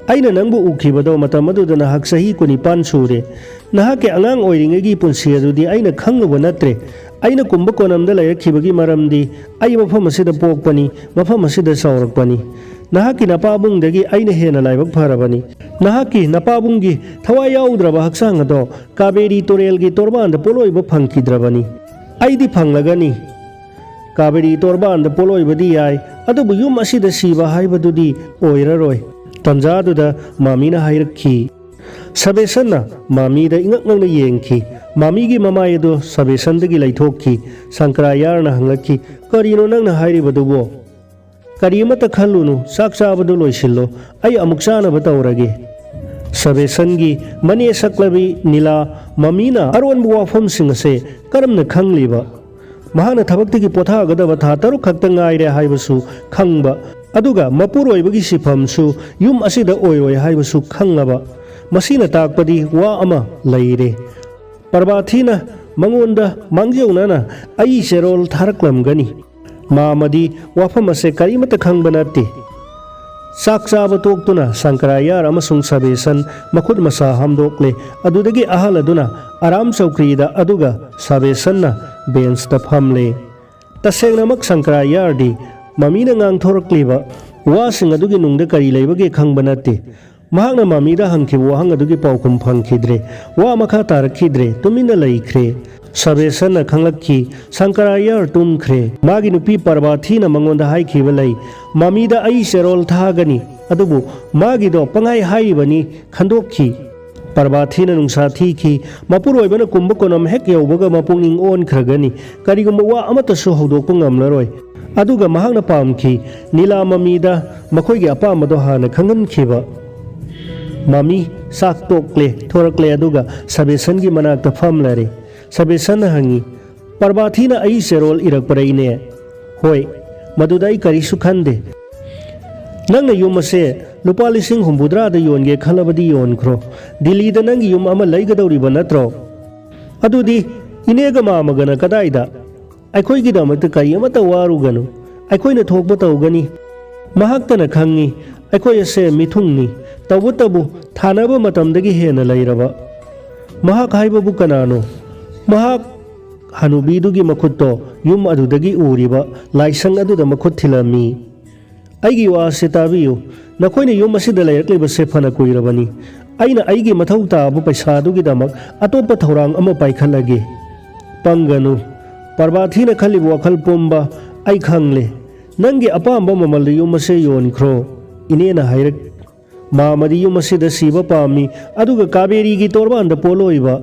"ꯑꯩꯅ ꯅꯪꯕꯨ ꯎꯈꯤꯕꯗꯣ ꯃꯇꯝ ꯑꯗꯨꯗ ꯅꯍꯥꯛ ꯆꯍꯤ ꯀꯨꯟꯅꯤꯄꯥꯟ ꯁꯨꯔꯦ꯫ ꯅꯍꯥꯛꯀꯤ ꯑꯉꯥꯡ ꯑꯣꯏꯔꯤꯉꯩꯒꯤ ꯄꯨꯟꯁꯤ ꯑꯗꯨꯗꯤ ꯑꯩꯅ ꯈꯪꯂꯨꯕ ꯅꯠꯇ꯭ꯔꯦ꯫ ꯑꯩꯅ ꯀꯨꯝꯕ ꯀꯣꯅꯝꯗ ꯂꯩꯔꯛꯈꯤꯕꯒꯤ ꯃꯔꯝꯗꯤ ꯑꯩ ꯃꯐꯝ ꯑꯁꯤꯗ ꯄꯣꯛꯄꯅꯤ, ꯃꯐꯝ ꯑꯁꯤꯗ ꯆꯥꯎꯔꯛꯄꯅꯤ꯫ ꯅꯍꯥꯛꯀꯤ ꯅꯄꯥꯕꯨꯡꯗꯒꯤ ꯑꯩꯅ ꯍꯦꯟꯅ ꯂꯥꯏꯕꯛ ꯐꯔꯕꯅꯤ꯫ ꯅꯍꯥꯛꯀꯤ ꯅꯄꯥꯕꯨꯡꯒꯤ ꯊꯋꯥꯏ ꯌꯥꯎꯗ꯭ꯔꯕ ꯍꯛꯆꯥꯡ ꯑꯗꯣ ꯀꯥꯕꯦꯔꯤ ꯇꯨꯔꯦꯜꯒꯤ ꯇꯣꯔꯕꯥꯟꯗ ꯄꯣꯠꯂꯣꯏꯕ ꯐꯪꯈꯤꯗ꯭ꯔꯕꯅꯤ꯫ ꯑꯩꯗꯤ ꯐꯪꯂꯒꯅꯤ꯫ ꯀꯥꯕꯦꯔꯤ ꯇꯣꯔꯕꯥꯟꯗ ꯄꯣꯠꯂꯣꯏꯕꯗꯤ ꯌꯥꯏ, ꯑꯗꯨꯕꯨ ꯌꯨꯝ ꯑꯁꯤꯗ ꯁꯤꯕ ꯍꯥꯏꯕꯗꯨꯗꯤ ꯑꯣꯏꯔꯔꯣꯏ"꯫ ꯇꯟꯖꯥꯗꯨꯗ ꯃꯃꯤꯅ ꯍꯥꯏꯔꯛꯈꯤ꯫ ꯁꯕꯦꯁꯟꯅ ꯃꯃꯤꯗ ꯏꯉꯛ ꯉꯛꯅ ꯌꯦꯡꯈꯤ꯫ ꯃꯃꯤꯒꯤ ꯃꯃꯥꯏ ꯑꯗꯨ ꯁꯕꯦꯁꯟꯗꯒꯤ ꯂꯩꯊꯣꯛꯈꯤ꯫ ꯁꯪꯀ꯭ꯔꯥꯌꯥꯔꯅ ꯍꯪꯂꯛꯈꯤ, "ꯀꯔꯤꯅꯣ ꯅꯪꯅ ꯍꯥꯏꯔꯤꯕꯗꯨꯕꯣ? ꯀꯔꯤ ꯑꯃꯠꯇ ꯈꯜꯂꯨꯅꯨ, ꯆꯥꯛ ꯆꯥꯕꯗꯨ ꯂꯣꯏꯁꯤꯜꯂꯣ, ꯑꯩ ꯑꯃꯨꯛ ꯆꯥꯅꯕ ꯇꯧꯔꯒꯦ"꯫ ꯁꯕꯦꯁꯟꯒꯤ ꯃꯅꯦ ꯁꯛꯂꯕꯤ ꯅꯤꯂꯥ ꯃꯃꯤꯅ ꯑꯔꯣꯟꯕ ꯋꯥꯐꯝꯁꯤꯡ ꯑꯁꯦ ꯀꯔꯝꯅ ꯈꯪꯂꯤꯕ? ꯃꯍꯥꯛꯅ ꯊꯕꯛꯇꯒꯤ ꯄꯣꯊꯥꯒꯗꯕ ꯊꯥ ꯇꯔꯨꯛ ꯈꯛꯇ ꯉꯥꯏꯔꯦ ꯍꯥꯏꯕꯁꯨ ꯈꯪꯕ, ꯑꯗꯨꯒ ꯃꯄꯨꯔꯣꯏꯕꯒꯤ ꯁꯤꯐꯝꯁꯨ ꯌꯨꯝ ꯑꯁꯤꯗ ꯑꯣꯏꯔꯣꯏ ꯍꯥꯏꯕꯁꯨ ꯈꯪꯂꯕ, ꯃꯁꯤꯅ ꯇꯥꯛꯄꯗꯤ ꯋꯥ ꯑꯃ ꯂꯩꯔꯦ꯫ ꯄꯔꯕꯥꯊꯤꯅ ꯃꯉꯣꯟꯗ ꯃꯥꯡꯖꯧꯅꯅ ꯑꯩ ꯆꯦꯔꯣꯜ ꯊꯥꯔꯛꯂꯝꯒꯅꯤ꯫ ꯃꯥꯃꯗꯤ ꯋꯥꯐꯝ ꯑꯁꯦ ꯀꯔꯤꯃꯠꯇ ꯈꯪꯕ ꯅꯠꯇꯦ꯫ ꯆꯥꯛ ꯆꯥꯕ ꯇꯣꯛꯇꯨꯅ ꯁꯪꯀꯔꯥꯌꯥꯔ ꯑꯃꯁꯨꯡ ꯁꯕꯦꯁꯟ ꯃꯈꯨꯠ ꯃꯁꯥ ꯍꯥꯝꯗꯣꯛꯂꯦ꯫ ꯑꯗꯨꯗꯒꯤ ꯑꯍꯜ ꯑꯗꯨꯅ ꯑꯔꯥꯝ ꯆꯧꯀ꯭ꯔꯤꯗ, ꯑꯗꯨꯒ ꯁꯕꯦꯁꯟꯅ ꯕꯦꯟꯁꯇ ꯐꯝꯂꯦ꯫ ꯇꯁꯦꯡꯅꯃꯛ ꯁꯪꯀꯔꯥꯌꯥꯔꯗꯤ ꯃꯃꯤꯅ ꯉꯥꯡꯊꯣꯔꯛꯂꯤꯕ ꯋꯥꯁꯤꯡ ꯑꯗꯨꯒꯤ ꯅꯨꯡꯗ ꯀꯔꯤ ꯂꯩꯕꯒꯦ ꯈꯪꯕ ꯅꯠꯇꯦ꯫ ꯃꯍꯥꯛꯅ ꯃꯃꯤꯗ ꯍꯪꯈꯤꯕ ꯋꯥꯍꯪ ꯑꯗꯨꯒꯤ ꯄꯥꯎꯈꯨꯝ ꯐꯪꯈꯤꯗ꯭ꯔꯦ꯫ ꯋꯥ ꯃꯈꯥ ꯇꯥꯔꯛꯈꯤꯗ꯭ꯔꯦ꯫ ꯇꯨꯃꯤꯟꯅ ꯂꯩꯈ꯭ꯔꯦ꯫ ꯁꯕꯦꯁꯟꯅ ꯈꯪꯂꯛꯈꯤ, ꯁꯪꯀꯔꯥꯌꯥꯔ ꯇꯨꯝꯈ꯭ꯔꯦ꯫ ꯃꯥꯒꯤ ꯅꯨꯄꯤ ꯄꯥꯔꯕꯥꯊꯤꯅ ꯃꯉꯣꯟꯗ ꯍꯥꯏꯈꯤꯕ ꯂꯩ, "ꯃꯃꯤꯗ ꯑꯩ ꯆꯦꯔꯣꯜ ꯊꯥꯒꯅꯤ"꯫ ꯑꯗꯨꯕꯨ ꯃꯥꯒꯤꯗꯣ ꯄꯪꯍꯥꯏ ꯍꯥꯏꯔꯤꯕꯅꯤ ꯈꯟꯗꯣꯛꯈꯤ꯫ ꯄꯥꯔꯕꯥꯊꯤꯅ ꯅꯨꯡꯁꯥ ꯊꯤꯈꯤ꯫ ꯃꯄꯨꯔꯣꯏꯕꯅ ꯀꯨꯝꯕ ꯀꯣꯅꯝ ꯍꯦꯛ ꯌꯧꯕꯒ ꯃꯄꯨꯛꯅꯤꯡ ꯑꯣꯟꯈ꯭ꯔꯒꯅꯤ꯫ ꯀꯔꯤꯒꯨꯝꯕ ꯋꯥ ꯑꯃꯠꯇꯁꯨ ꯍꯧꯗꯣꯛꯄ ꯉꯝꯂꯔꯣꯏ꯫ ꯑꯗꯨꯒ ꯃꯍꯥꯛꯅ ꯄꯥꯝꯈꯤ, ꯅꯤꯂꯥ ꯃꯃꯤꯗ ꯃꯈꯣꯏꯒꯤ ꯑꯄꯥꯝꯕꯗꯣ ꯍꯥꯟꯅ ꯈꯪꯍꯟꯈꯤꯕ꯫ ꯃꯃꯤ ꯆꯥꯛ ꯇꯣꯛꯂꯦ, ꯊꯣꯔꯛꯂꯦ, ꯑꯗꯨꯒ ꯁꯕꯦꯁꯟꯒꯤ ꯃꯅꯥꯛꯇ ꯐꯝꯂꯔꯦ꯫ ꯁꯕꯦꯁꯟꯅ ꯍꯪꯉꯤ, "ꯄꯥꯔꯕꯥꯊꯤꯅ ꯑꯩ ꯆꯦꯔꯣꯜ ꯏꯔꯛꯄꯔ ꯏꯅꯦ?" "ꯍꯣꯏ, ꯃꯗꯨꯗ ꯑꯩ ꯀꯔꯤꯁꯨ ꯈꯟꯗꯦ꯫ ꯅꯪꯅ ꯌꯨꯝ ꯑꯁꯦ ꯂꯨꯄꯥ ꯂꯤꯁꯤꯡ ꯍꯨꯝꯐꯨꯇꯔꯥꯗ ꯌꯣꯟꯒꯦ ꯈꯜꯂꯕꯗꯤ ꯌꯣꯟꯈ꯭ꯔꯣ꯫ ꯗꯤꯜꯂꯤꯗ ꯅꯪꯒꯤ ꯌꯨꯝ ꯑꯃ ꯂꯩꯒꯗꯧꯔꯤꯕ ꯅꯠꯇ꯭ꯔꯣ? ꯑꯗꯨꯗꯤ ꯏꯅꯦꯒ ꯃꯥꯃꯒꯅ ꯀꯗꯥꯏꯗ?" "ꯑꯩꯈꯣꯏꯒꯤꯗꯃꯛꯇ ꯀꯔꯤ ꯑꯃꯠꯇ ꯋꯥꯔꯨꯒꯅꯨ꯫ ꯑꯩꯈꯣꯏꯅ ꯊꯣꯛꯄ ꯇꯧꯒꯅꯤ꯫ ꯃꯍꯥꯛꯇꯅ ꯈꯪꯉꯤ, ꯑꯩꯈꯣꯏ ꯑꯁꯦ ꯃꯤꯊꯨꯡꯅꯤ꯫ ꯇꯧꯕꯇꯕꯨ ꯊꯥꯅꯕ ꯃꯇꯝꯗꯒꯤ ꯍꯦꯟꯅ ꯂꯩꯔꯕ꯫ ꯃꯍꯥꯛ ꯍꯥꯏꯕꯕꯨ ꯀꯅꯥꯅꯣ?" ꯃꯍꯥꯛ ꯍꯅꯨꯕꯤꯗꯨꯒꯤ ꯃꯈꯨꯠꯇꯣ ꯌꯨꯝ ꯑꯗꯨꯗꯒꯤ ꯎꯔꯤꯕ ꯂꯥꯏꯁꯪ ꯑꯗꯨꯗ ꯃꯈꯨꯠ ꯊꯤꯜꯂꯝꯃꯤ꯫ "ꯑꯩꯒꯤ ꯋꯥ ꯑꯁꯤ ꯇꯥꯕꯤꯌꯨ꯫ ꯅꯈꯣꯏꯅ ꯌꯨꯝ ꯑꯁꯤꯗ ꯂꯩꯔꯛꯂꯤꯕꯁꯦ ꯐꯅ ꯀꯨꯏꯔꯕꯅꯤ꯫ ꯑꯩꯅ ꯑꯩꯒꯤ ꯃꯊꯧ ꯇꯥꯕ ꯄꯩꯁꯥꯗꯨꯒꯤꯗꯃꯛ ꯑꯇꯣꯞꯄ ꯊꯧꯔꯥꯡ ꯑꯃ ꯄꯥꯏꯈꯠꯂꯒꯦ꯫ ꯄꯪꯒꯅꯨ꯫ ꯄꯥꯔꯕꯥꯊꯤꯅ ꯈꯜꯂꯤꯕ ꯋꯥꯈꯜ ꯄꯨꯝꯕ ꯑꯩ ꯈꯪꯂꯦ꯫ ꯅꯪꯒꯤ ꯑꯄꯥꯝꯕ ꯃꯃꯜꯗ ꯌꯨꯝ ꯑꯁꯦ ꯌꯣꯟꯈ꯭ꯔꯣ", ꯏꯅꯦꯅ ꯍꯥꯏꯔꯛ꯫ "ꯃꯥꯃꯗꯤ ꯌꯨꯝ ꯑꯁꯤꯗ ꯁꯤꯕ ꯄꯥꯝꯃꯤ, ꯑꯗꯨꯒ ꯀꯥꯕꯦꯔꯤꯒꯤ ꯇꯣꯔꯕꯥꯟꯗ ꯄꯣꯠꯂꯣꯏꯕ꯫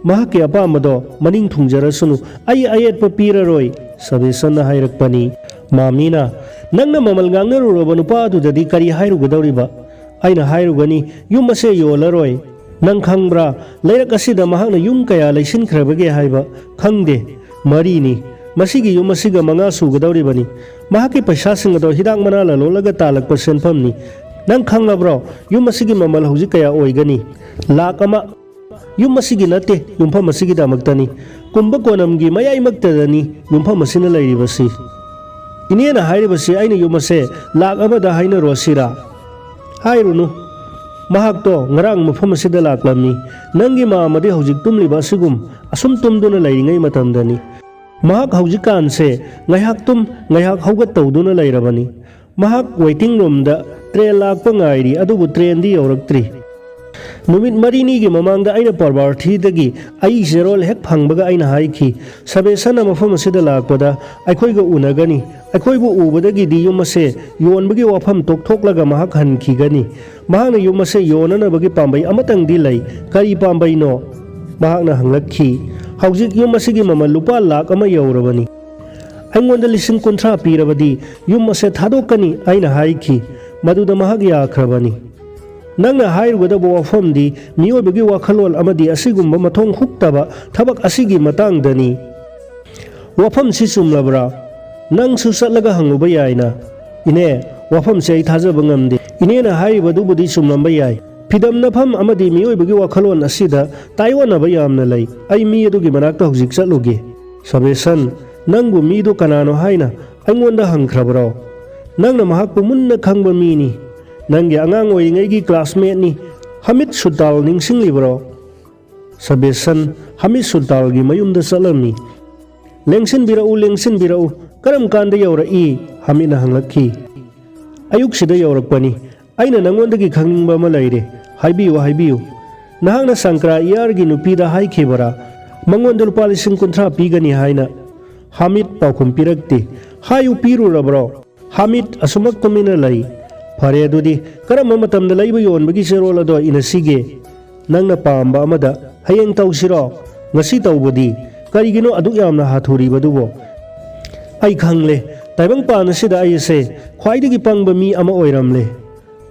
ꯃꯍꯥꯛꯀꯤ ꯑꯄꯥꯝꯕꯗꯣ ꯃꯅꯤꯡ ꯊꯨꯡꯖꯔꯁꯅꯨ, ꯑꯩ ꯑꯌꯦꯠꯄ ꯄꯤꯔꯔꯣꯏ", ꯁꯕꯦꯁꯟꯅ ꯍꯥꯏꯔꯛꯄꯅꯤ꯫ ꯃꯥꯃꯤꯅ, "ꯅꯪꯅ ꯃꯃꯜ ꯉꯥꯡꯅꯔꯨꯔꯕ ꯅꯨꯄꯥ ꯑꯗꯨꯗꯗꯤ ꯀꯔꯤ ꯍꯥꯏꯔꯨꯒꯗꯧꯔꯤꯕ?" "ꯑꯩꯅ ꯍꯥꯏꯔꯨꯒꯅꯤ, ꯌꯨꯝ ꯑꯁꯦ ꯌꯣꯜꯂꯔꯣꯏ꯫ ꯅꯪ ꯈꯪꯕ꯭ꯔꯥ, ꯂꯩꯔꯛ ꯑꯁꯤꯗ ꯃꯍꯥꯛꯅ ꯌꯨꯝ ꯀꯌꯥ ꯂꯩꯁꯤꯟꯈ꯭ꯔꯕꯒꯦ ꯍꯥꯏꯕ?" "ꯈꯪꯗꯦ꯫ ꯃꯔꯤꯅꯤ꯫ ꯃꯁꯤꯒꯤ ꯌꯨꯝ ꯑꯁꯤꯒ ꯃꯉꯥ ꯁꯨꯒꯗꯧꯔꯤꯕꯅꯤ꯫ ꯃꯍꯥꯛꯀꯤ ꯄꯩꯁꯥꯁꯤꯡ ꯑꯗꯣ ꯍꯤꯗꯥꯛ ꯃꯅꯥ ꯂꯂꯣꯜꯂꯒ ꯇꯥꯜꯂꯛꯄ ꯁꯦꯟꯐꯝꯅꯤ꯫ ꯅꯪ ꯈꯪꯂꯕ꯭ꯔꯣ, ꯌꯨꯝ ꯑꯁꯤꯒꯤ ꯃꯃꯜ ꯍꯧꯖꯤꯛ ꯀꯌꯥ ꯑꯣꯏꯒꯅꯤ?" "ꯂꯥꯛ ꯑꯃ꯫ ꯌꯨꯝ ꯑꯁꯤꯒꯤ ꯅꯠꯇꯦ, ꯌꯨꯝꯐꯝ ꯑꯁꯤꯒꯤꯗꯃꯛꯇꯅꯤ꯫ ꯀꯨꯝꯕ ꯀꯣꯅꯝꯒꯤ ꯃꯌꯥꯏꯃꯛꯇꯗꯅꯤ ꯌꯨꯝꯐꯝ ꯑꯁꯤꯅ ꯂꯩꯔꯤꯕꯁꯤ꯫" "ꯏꯅꯦꯅ ꯍꯥꯏꯔꯤꯕꯁꯤ ꯑꯩꯅ ꯌꯨꯝ ꯑꯁꯦ ꯂꯥꯛ ꯑꯃꯗ ꯍꯥꯏꯅꯔꯣ ꯁꯤꯔꯥ?" "ꯍꯥꯏꯔꯨꯅꯨ꯫ ꯃꯍꯥꯛꯇꯣ ꯉꯔꯥꯡ ꯃꯐꯝ ꯑꯁꯤꯗ ꯂꯥꯛꯂꯝꯃꯤ꯫ ꯅꯪꯒꯤ ꯃꯥꯃꯗꯤ ꯍꯧꯖꯤꯛ ꯇꯨꯝꯂꯤꯕ ꯑꯁꯤꯒꯨꯝ ꯑꯁꯨꯝ ꯇꯨꯝꯗꯨꯅ ꯂꯩꯔꯤꯉꯩ ꯃꯇꯝꯗꯅꯤ꯫ ꯃꯍꯥꯛ ꯍꯧꯖꯤꯛꯀꯥꯟꯁꯦ ꯉꯥꯏꯍꯥꯛ ꯇꯨꯝ, ꯉꯥꯏꯍꯥꯛ ꯍꯧꯒꯠ ꯇꯧꯗꯨꯅ ꯂꯩꯔꯕꯅꯤ꯫ ꯃꯍꯥꯛ ꯋꯦꯇꯤꯡ ꯔꯨꯝꯗ ꯇ꯭ꯔꯦꯟ ꯂꯥꯛꯄ ꯉꯥꯏꯔꯤ, ꯑꯗꯨꯕꯨ ꯇ꯭ꯔꯦꯟꯗꯤ ꯌꯧꯔꯛꯇ꯭ꯔꯤ꯫ ꯅꯨꯃꯤꯠ ꯃꯔꯤꯅꯤꯒꯤ ꯃꯃꯥꯡꯗ ꯑꯩꯅ ꯄꯔꯕꯥꯔꯊꯤꯗꯒꯤ ꯑꯩ ꯆꯦꯔꯣꯜ ꯍꯦꯛ ꯐꯪꯕꯒ ꯑꯩꯅ ꯍꯥꯏꯈꯤ, "ꯁꯕꯦꯁꯟꯅ ꯃꯐꯝ ꯑꯁꯤꯗ ꯂꯥꯛꯄꯗ ꯑꯩꯈꯣꯏꯒ ꯎꯅꯒꯅꯤ꯫ ꯑꯩꯈꯣꯏꯕꯨ ꯎꯕꯗꯒꯤꯗꯤ ꯌꯨꯝ ꯑꯁꯦ ꯌꯣꯟꯕꯒꯤ ꯋꯥꯐꯝ ꯇꯣꯛꯊꯣꯛꯂꯒ ꯃꯍꯥꯛ ꯍꯟꯈꯤꯒꯅꯤ꯫ ꯃꯍꯥꯛꯅ ꯌꯨꯝ ꯑꯁꯦ ꯌꯣꯟꯅꯅꯕꯒꯤ ꯄꯥꯝꯕꯩ ꯑꯃꯇꯪꯗꯤ ꯂꯩ꯫" "ꯀꯔꯤ ꯄꯥꯝꯕꯩꯅꯣ?" ꯃꯍꯥꯛꯅ ꯍꯪꯂꯛꯈꯤ꯫ "ꯍꯧꯖꯤꯛ ꯌꯨꯝ ꯑꯁꯤꯒꯤ ꯃꯃꯜ ꯂꯨꯄꯥ ꯂꯥꯈ ꯑꯃ ꯌꯧꯔꯕꯅꯤ꯫ ꯑꯩꯉꯣꯟꯗ ꯂꯤꯁꯤꯡ ꯀꯨꯟꯊ꯭ꯔꯥ ꯄꯤꯔꯕꯗꯤ ꯌꯨꯝ ꯑꯁꯦ ꯊꯥꯗꯣꯛꯀꯅꯤ," ꯑꯩꯅ ꯍꯥꯏꯈꯤ꯫ ꯃꯗꯨꯗ ꯃꯍꯥꯛ ꯌꯥꯈ꯭ꯔꯕꯅꯤ꯫ "ꯅꯪꯅ ꯍꯥꯏꯔꯨꯒꯗꯕ ꯋꯥꯐꯝꯗꯤ ꯃꯤꯑꯣꯏꯕꯒꯤ ꯋꯥꯈꯜꯂꯣꯟ ꯑꯃꯗꯤ ꯑꯁꯤꯒꯨꯝꯕ ꯃꯊꯣꯡ ꯍꯨꯛꯇꯕ ꯊꯕꯛ ꯑꯁꯤꯒꯤ ꯃꯇꯥꯡꯗꯅꯤ꯫ ꯋꯥꯐꯝꯁꯤ ꯆꯨꯝꯂꯕ꯭ꯔꯥ? ꯅꯪꯁꯨ ꯆꯠꯂꯒ ꯍꯪꯂꯨꯕ ꯌꯥꯏꯅ꯫" "ꯏꯅꯦ, ꯋꯥꯐꯝꯁꯦ ꯑꯩ ꯊꯥꯖꯕ ꯉꯝꯗꯦ꯫ ꯏꯅꯦꯅ ꯍꯥꯏꯔꯤꯕꯗꯨꯕꯨꯗꯤ ꯆꯨꯝꯂꯝꯕ ꯌꯥꯏ꯫ ꯐꯤꯗꯝꯅꯐꯝ ꯑꯃꯗꯤ ꯃꯤꯑꯣꯏꯕꯒꯤ ꯋꯥꯈꯜꯂꯣꯟ ꯑꯁꯤꯗ ꯇꯥꯏꯑꯣꯟꯅꯕ ꯌꯥꯝꯅ ꯂꯩ꯫ ꯑꯩ ꯃꯤ ꯑꯗꯨꯒꯤ ꯃꯅꯥꯛꯇ ꯍꯧꯖꯤꯛ ꯆꯠꯂꯨꯒꯦ꯫" "ꯁꯕꯦꯁꯟ, ꯅꯪꯕꯨ ꯃꯤꯗꯨ ꯀꯅꯥꯅꯣ ꯍꯥꯏꯅ ꯑꯩꯉꯣꯟꯗ ꯍꯪꯈ꯭ꯔꯕ꯭ꯔꯣ?" "ꯅꯪꯅ ꯃꯍꯥꯛꯄꯨ ꯃꯨꯟꯅ ꯈꯪꯕ ꯃꯤꯅꯤ꯫ ꯅꯪꯒꯤ ꯑꯉꯥꯡ ꯑꯣꯏꯔꯤꯉꯩꯒꯤ ꯀ꯭ꯂꯥꯁꯃꯦꯠꯅꯤ꯫ ꯍꯃꯤꯠ ꯁꯨꯜꯇꯥꯜ ꯅꯤꯡꯁꯤꯡꯂꯤꯕ꯭ꯔꯣ?" ꯁꯕꯦꯁꯟ ꯍꯃꯤꯠ ꯁꯨꯜꯇꯥꯜꯒꯤ ꯃꯌꯨꯝꯗ ꯆꯠꯂꯝꯃꯤ꯫ "ꯂꯦꯡꯁꯤꯟꯕꯤꯔꯛꯎ, ꯂꯦꯡꯁꯤꯟꯕꯤꯔꯛꯎ꯫ ꯀꯔꯝ ꯀꯥꯟꯗ ꯌꯧꯔꯛꯏ?" ꯍꯃꯤꯠꯅ ꯍꯪꯂꯛꯈꯤ꯫ "ꯑꯌꯨꯛꯁꯤꯗ ꯌꯧꯔꯛꯄꯅꯤ꯫ ꯑꯩꯅ ꯅꯉꯣꯟꯗꯒꯤ ꯈꯪꯅꯤꯡꯕ ꯑꯃ ꯂꯩꯔꯦ꯫ ꯍꯥꯏꯕꯤꯌꯨ, ꯍꯥꯏꯕꯤꯌꯨ꯫" "ꯅꯍꯥꯛꯅ ꯁꯪꯀ꯭ꯔꯥ ꯏꯌꯥꯔꯒꯤ ꯅꯨꯄꯤꯗ ꯍꯥꯏꯈꯤꯕꯔꯥ, ꯃꯉꯣꯟꯗ ꯂꯨꯄꯥ ꯂꯤꯁꯤꯡ ꯀꯨꯟꯊ꯭ꯔꯥ ꯄꯤꯒꯅꯤ ꯍꯥꯏꯅ?" ꯍꯃꯤꯠ ꯄꯥꯎꯈꯨꯝ ꯄꯤꯔꯛꯇꯦ꯫ "ꯍꯥꯏꯌꯨ, ꯄꯤꯔꯨꯔꯕ꯭ꯔꯣ?" ꯍꯃꯤꯠ ꯑꯁꯨꯃꯛ ꯇꯨꯃꯤꯟꯅ ꯂꯩ꯫ "ꯐꯔꯦ, ꯑꯗꯨꯗꯤ ꯀꯔꯝꯕ ꯃꯇꯝꯗ ꯂꯩꯕ ꯌꯣꯟꯕꯒꯤ ꯆꯦꯔꯣꯜ ꯑꯗꯣ ꯏꯅꯁꯤꯒꯦ?" "ꯅꯪꯅ ꯄꯥꯝꯕ ꯑꯃꯗ꯫ ꯍꯌꯦꯡ ꯇꯧꯁꯤꯔꯣ?" "ꯉꯁꯤ ꯇꯧꯕꯗꯤ?" "ꯀꯔꯤꯒꯤꯅꯣ ꯑꯗꯨꯛ ꯌꯥꯝꯅ ꯍꯥꯊꯨꯔꯤꯕꯗꯨꯕꯣ?" "ꯑꯩ ꯈꯪꯂꯦ꯫ ꯇꯥꯏꯕꯪꯄꯥꯟ ꯑꯁꯤꯗ ꯑꯩ ꯑꯁꯦ ꯈ꯭ꯋꯥꯏꯗꯒꯤ ꯄꯪꯕ ꯃꯤ ꯑꯃ ꯑꯣꯏꯔꯝꯂꯦ꯫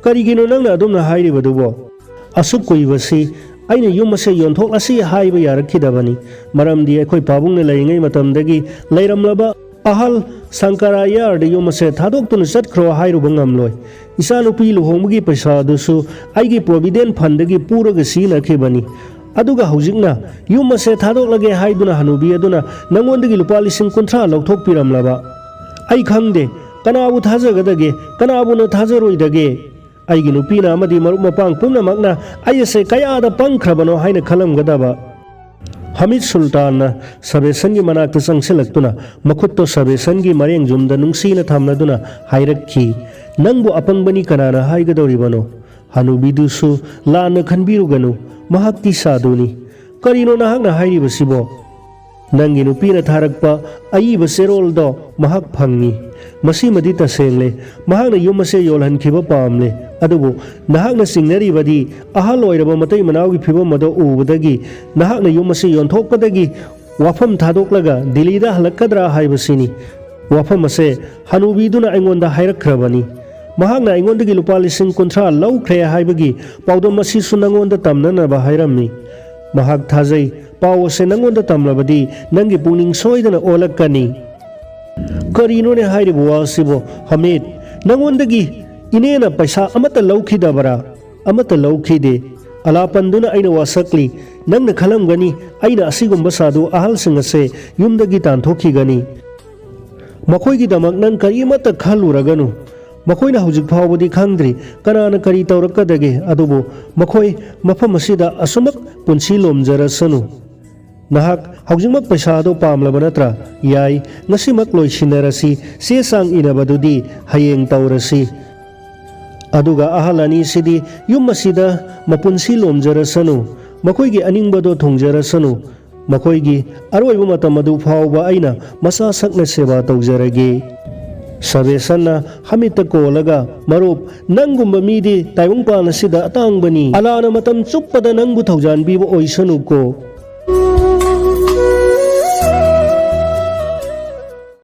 ꯀꯔꯤꯒꯤꯅꯣ ꯅꯪꯅ ꯑꯗꯨꯝꯅ ꯍꯥꯏꯔꯤꯕꯗꯨꯕꯣ?" "ꯑꯁꯨꯛ ꯀꯨꯏꯕꯁꯤ ꯑꯩꯅ ꯌꯨꯝ ꯑꯁꯦ ꯌꯣꯟꯊꯣꯛꯂꯁꯤ ꯍꯥꯏꯕ ꯌꯥꯔꯛꯈꯤꯗꯕꯅꯤ꯫ ꯃꯔꯝꯗꯤ ꯑꯩꯈꯣꯏ ꯄꯥꯕꯨꯡꯅ ꯂꯩꯔꯤꯉꯩ ꯃꯇꯝꯗꯒꯤ ꯂꯩꯔꯝꯂꯕ ꯑꯍꯜ ꯁꯪꯀꯔꯥꯌꯥꯔꯗ ꯌꯨꯝ ꯑꯁꯦ ꯊꯥꯗꯣꯛꯇꯨꯅ ꯆꯠꯈ꯭ꯔꯣ ꯍꯥꯏꯔꯨꯕ ꯉꯝꯂꯣꯏ꯫ ꯏꯆꯥꯅꯨꯄꯤ ꯂꯨꯍꯣꯡꯕꯒꯤ ꯄꯩꯁꯥ ꯑꯗꯨꯁꯨ ꯑꯩꯒꯤ ꯄ꯭ꯔꯣꯚꯤꯗꯦꯟ ꯐꯟꯗꯒꯤ ꯄꯨꯔꯒ ꯁꯤꯖꯤꯟꯅꯈꯤꯕꯅꯤ꯫ ꯑꯗꯨꯒ ꯍꯧꯖꯤꯛꯅ ꯌꯨꯝ ꯑꯁꯦ ꯊꯥꯗꯣꯛꯂꯒꯦ ꯍꯥꯏꯗꯨꯅ ꯍꯅꯨꯕꯤ ꯑꯗꯨꯅ ꯅꯉꯣꯟꯗꯒꯤ ꯂꯨꯄꯥ ꯂꯤꯁꯤꯡ ꯀꯨꯟꯊ꯭ꯔꯥ ꯂꯧꯊꯣꯛꯄꯤꯔꯝꯂꯕ꯫ ꯑꯩ ꯈꯪꯗꯦ, ꯀꯅꯥꯕꯨ ꯊꯥꯖꯒꯗꯒꯦ, ꯀꯅꯥꯕꯨꯅ ꯊꯥꯖꯔꯣꯏꯗꯒꯦ? ꯑꯩꯒꯤ ꯅꯨꯄꯤꯅ ꯑꯃꯗꯤ ꯃꯔꯨꯞ ꯃꯄꯥꯡ ꯄꯨꯝꯅꯃꯛꯅ ꯑꯩ ꯑꯁꯦ ꯀꯌꯥꯗ ꯄꯪꯈ꯭ꯔꯕꯅꯣ ꯍꯥꯏꯅ ꯈꯜꯂꯝꯒꯗꯕ?" ꯍꯃꯤꯗ ꯁꯨꯜꯇꯥꯟꯅ ꯁꯕꯦꯁꯟꯒꯤ ꯃꯅꯥꯛꯇ ꯆꯪꯁꯤꯜꯂꯛꯇꯨꯅ ꯃꯈꯨꯠꯇꯣ ꯁꯕꯦꯁꯟꯒꯤ ꯃꯔꯦꯡꯖꯨꯝꯗ ꯅꯨꯡꯁꯤꯅ ꯊꯝꯂꯗꯨꯅ ꯍꯥꯏꯔꯛꯈꯤ, "ꯅꯪꯕꯨ ꯑꯄꯪꯕꯅꯤ ꯀꯅꯥꯅ ꯍꯥꯏꯒꯗꯧꯔꯤꯕꯅꯣ?" ꯍꯅꯨꯕꯤꯗꯨꯁꯨ ꯂꯥꯟꯅ ꯈꯟꯕꯤꯔꯨꯒꯅꯨ, ꯃꯍꯥꯛꯇꯤ ꯁꯥꯗꯨꯅꯤ꯫ "ꯀꯔꯤꯅꯣ ꯅꯍꯥꯛꯅ ꯍꯥꯏꯔꯤꯕꯁꯤꯕꯣ?" "ꯅꯪꯒꯤ ꯅꯨꯄꯤꯅ ꯊꯥꯔꯛꯄ ꯑꯏꯕ ꯆꯦꯔꯣꯜꯗꯣ ꯃꯍꯥꯛ ꯐꯪꯉꯤ꯫ ꯃꯁꯤꯃꯗꯤ ꯇꯁꯦꯡꯂꯦ꯫ ꯃꯍꯥꯛꯅ ꯌꯨꯝ ꯑꯁꯦ ꯌꯣꯜꯍꯟꯈꯤꯕ ꯄꯥꯝꯂꯦ꯫ ꯑꯗꯨꯕꯨ ꯅꯍꯥꯛꯅ ꯆꯤꯡꯅꯔꯤꯕꯗꯤ ꯑꯍꯜ ꯑꯣꯏꯔꯕ ꯃꯇꯩ ꯃꯅꯥꯎꯒꯤ ꯐꯤꯕꯝ ꯑꯗꯨ ꯎꯕꯗꯒꯤ ꯅꯍꯥꯛꯅ ꯌꯨꯝ ꯑꯁꯤ ꯌꯣꯟꯊꯣꯛꯄꯗꯒꯤ ꯋꯥꯐꯝ ꯊꯥꯗꯣꯛꯂꯒ ꯗꯤꯜꯂꯤꯗ ꯍꯜꯂꯛꯀꯗ꯭ꯔꯥ ꯍꯥꯏꯕꯁꯤꯅꯤ꯫ ꯋꯥꯐꯝ ꯑꯁꯦ ꯍꯅꯨꯕꯤꯗꯨꯅ ꯑꯩꯉꯣꯟꯗ ꯍꯥꯏꯔꯛꯈ꯭ꯔꯕꯅꯤ꯫ ꯃꯍꯥꯛꯅ ꯑꯩꯉꯣꯟꯗꯒꯤ ꯂꯨꯄꯥ ꯂꯤꯁꯤꯡ ꯀꯨꯟꯊ꯭ꯔꯥ ꯂꯧꯈ꯭ꯔꯦ ꯍꯥꯏꯕꯒꯤ ꯄꯥꯎꯗꯝ ꯑꯁꯤꯁꯨ ꯅꯪꯉꯣꯟꯗ ꯇꯝꯅꯅꯕ ꯍꯥꯏꯔꯝꯃꯤ꯫ ꯃꯍꯥꯛ ꯊꯥꯖꯩ꯫ ꯄꯥꯎ ꯑꯁꯦ ꯅꯪꯉꯣꯟꯗ ꯇꯝꯂꯕꯗꯤ ꯅꯪꯒꯤ ꯄꯨꯛꯅꯤꯡ ꯁꯣꯏꯗꯅ ꯑꯣꯜꯂꯛꯀꯅꯤ꯫" "ꯀꯔꯤꯅꯣꯅꯦ ꯍꯥꯏꯔꯤꯕ ꯋꯥ ꯑꯁꯤꯕꯣ, ꯍꯃꯤꯗ? ꯅꯪꯉꯣꯟꯗꯒꯤ ꯏꯅꯦꯅ ꯄꯩꯁꯥ ꯑꯃꯠꯇ ꯂꯧꯈꯤꯗꯕꯔꯥ?" "ꯑꯃꯠꯇ ꯂꯧꯈꯤꯗꯦ꯫ ꯑꯂꯥꯄꯟꯗꯨꯅ ꯑꯩꯅ ꯋꯥꯁꯛꯂꯤ꯫ ꯅꯪꯅ ꯈꯜꯂꯝꯒꯅꯤ ꯑꯩꯅ ꯑꯁꯤꯒꯨꯝꯕ ꯁꯥꯗꯨ ꯑꯍꯜꯁꯤꯡ ꯑꯁꯦ ꯌꯨꯝꯗꯒꯤ ꯇꯥꯟꯊꯣꯛꯈꯤꯒꯅꯤ꯫ ꯃꯈꯣꯏꯒꯤꯗꯃꯛ ꯅꯪ ꯀꯔꯤꯃꯠꯇ ꯈꯜꯂꯨꯔꯒꯅꯨ꯫ ꯃꯈꯣꯏꯅ ꯍꯧꯖꯤꯛ ꯐꯥꯎꯕꯗꯤ ꯈꯪꯗ꯭ꯔꯤ ꯀꯅꯥꯅ ꯀꯔꯤ ꯇꯧꯔꯛꯀꯗꯒꯦ, ꯑꯗꯨꯕꯨ ꯃꯈꯣꯏ ꯃꯐꯝ ꯑꯁꯤꯗ ꯑꯁꯨꯃꯛ ꯄꯨꯟꯁꯤ ꯂꯣꯝꯖꯔꯁꯅꯨ꯫ ꯅꯍꯥꯛ ꯍꯧꯖꯤꯛꯃꯛ ꯄꯩꯁꯥ ꯑꯗꯨ ꯄꯥꯝꯂꯕ ꯅꯠꯇ꯭ꯔꯥ? ꯌꯥꯏ, ꯉꯁꯤꯃꯛ ꯂꯣꯏꯁꯤꯟꯅꯔꯁꯤ꯫ ꯆꯦ ꯆꯥꯡ ꯏꯅꯕꯗꯨꯗꯤ ꯍꯌꯦꯡ ꯇꯧꯔꯁꯤ꯫ ꯑꯗꯨꯒ ꯑꯍꯜ ꯑꯅꯤꯁꯤꯗꯤ ꯌꯨꯝ ꯑꯁꯤꯗ ꯃꯄꯨꯟꯁꯤ ꯂꯣꯝꯖꯔꯁꯅꯨ, ꯃꯈꯣꯏꯒꯤ ꯑꯅꯤꯡꯕꯗꯣ ꯊꯨꯡꯖꯔꯁꯅꯨ꯫ ꯃꯈꯣꯏꯒꯤ ꯑꯔꯣꯏꯕ ꯃꯇꯝ ꯑꯗꯨ ꯐꯥꯎꯕ ꯑꯩꯅ ꯃꯆꯥ ꯁꯛꯅ ꯁꯦꯕꯥ ꯇꯧꯖꯔꯒꯦ꯫" ꯁꯕꯦꯁꯟꯅ ꯍꯃꯤꯠꯇ ꯀꯣꯜꯂꯒ, "ꯃꯔꯨꯞ, ꯅꯪꯒꯨꯝꯕ ꯃꯤꯗꯤ ꯇꯥꯏꯕꯪꯄꯥꯟ ꯑꯁꯤꯗ ꯑꯇꯥꯡꯕꯅꯤ꯫ ꯑꯂꯥꯅ ꯃꯇꯝ ꯆꯨꯞꯄꯗ ꯅꯪꯕꯨ ꯊꯧꯖꯥꯟꯕꯤꯕ ꯑꯣꯏꯁꯅꯨꯀꯣ꯫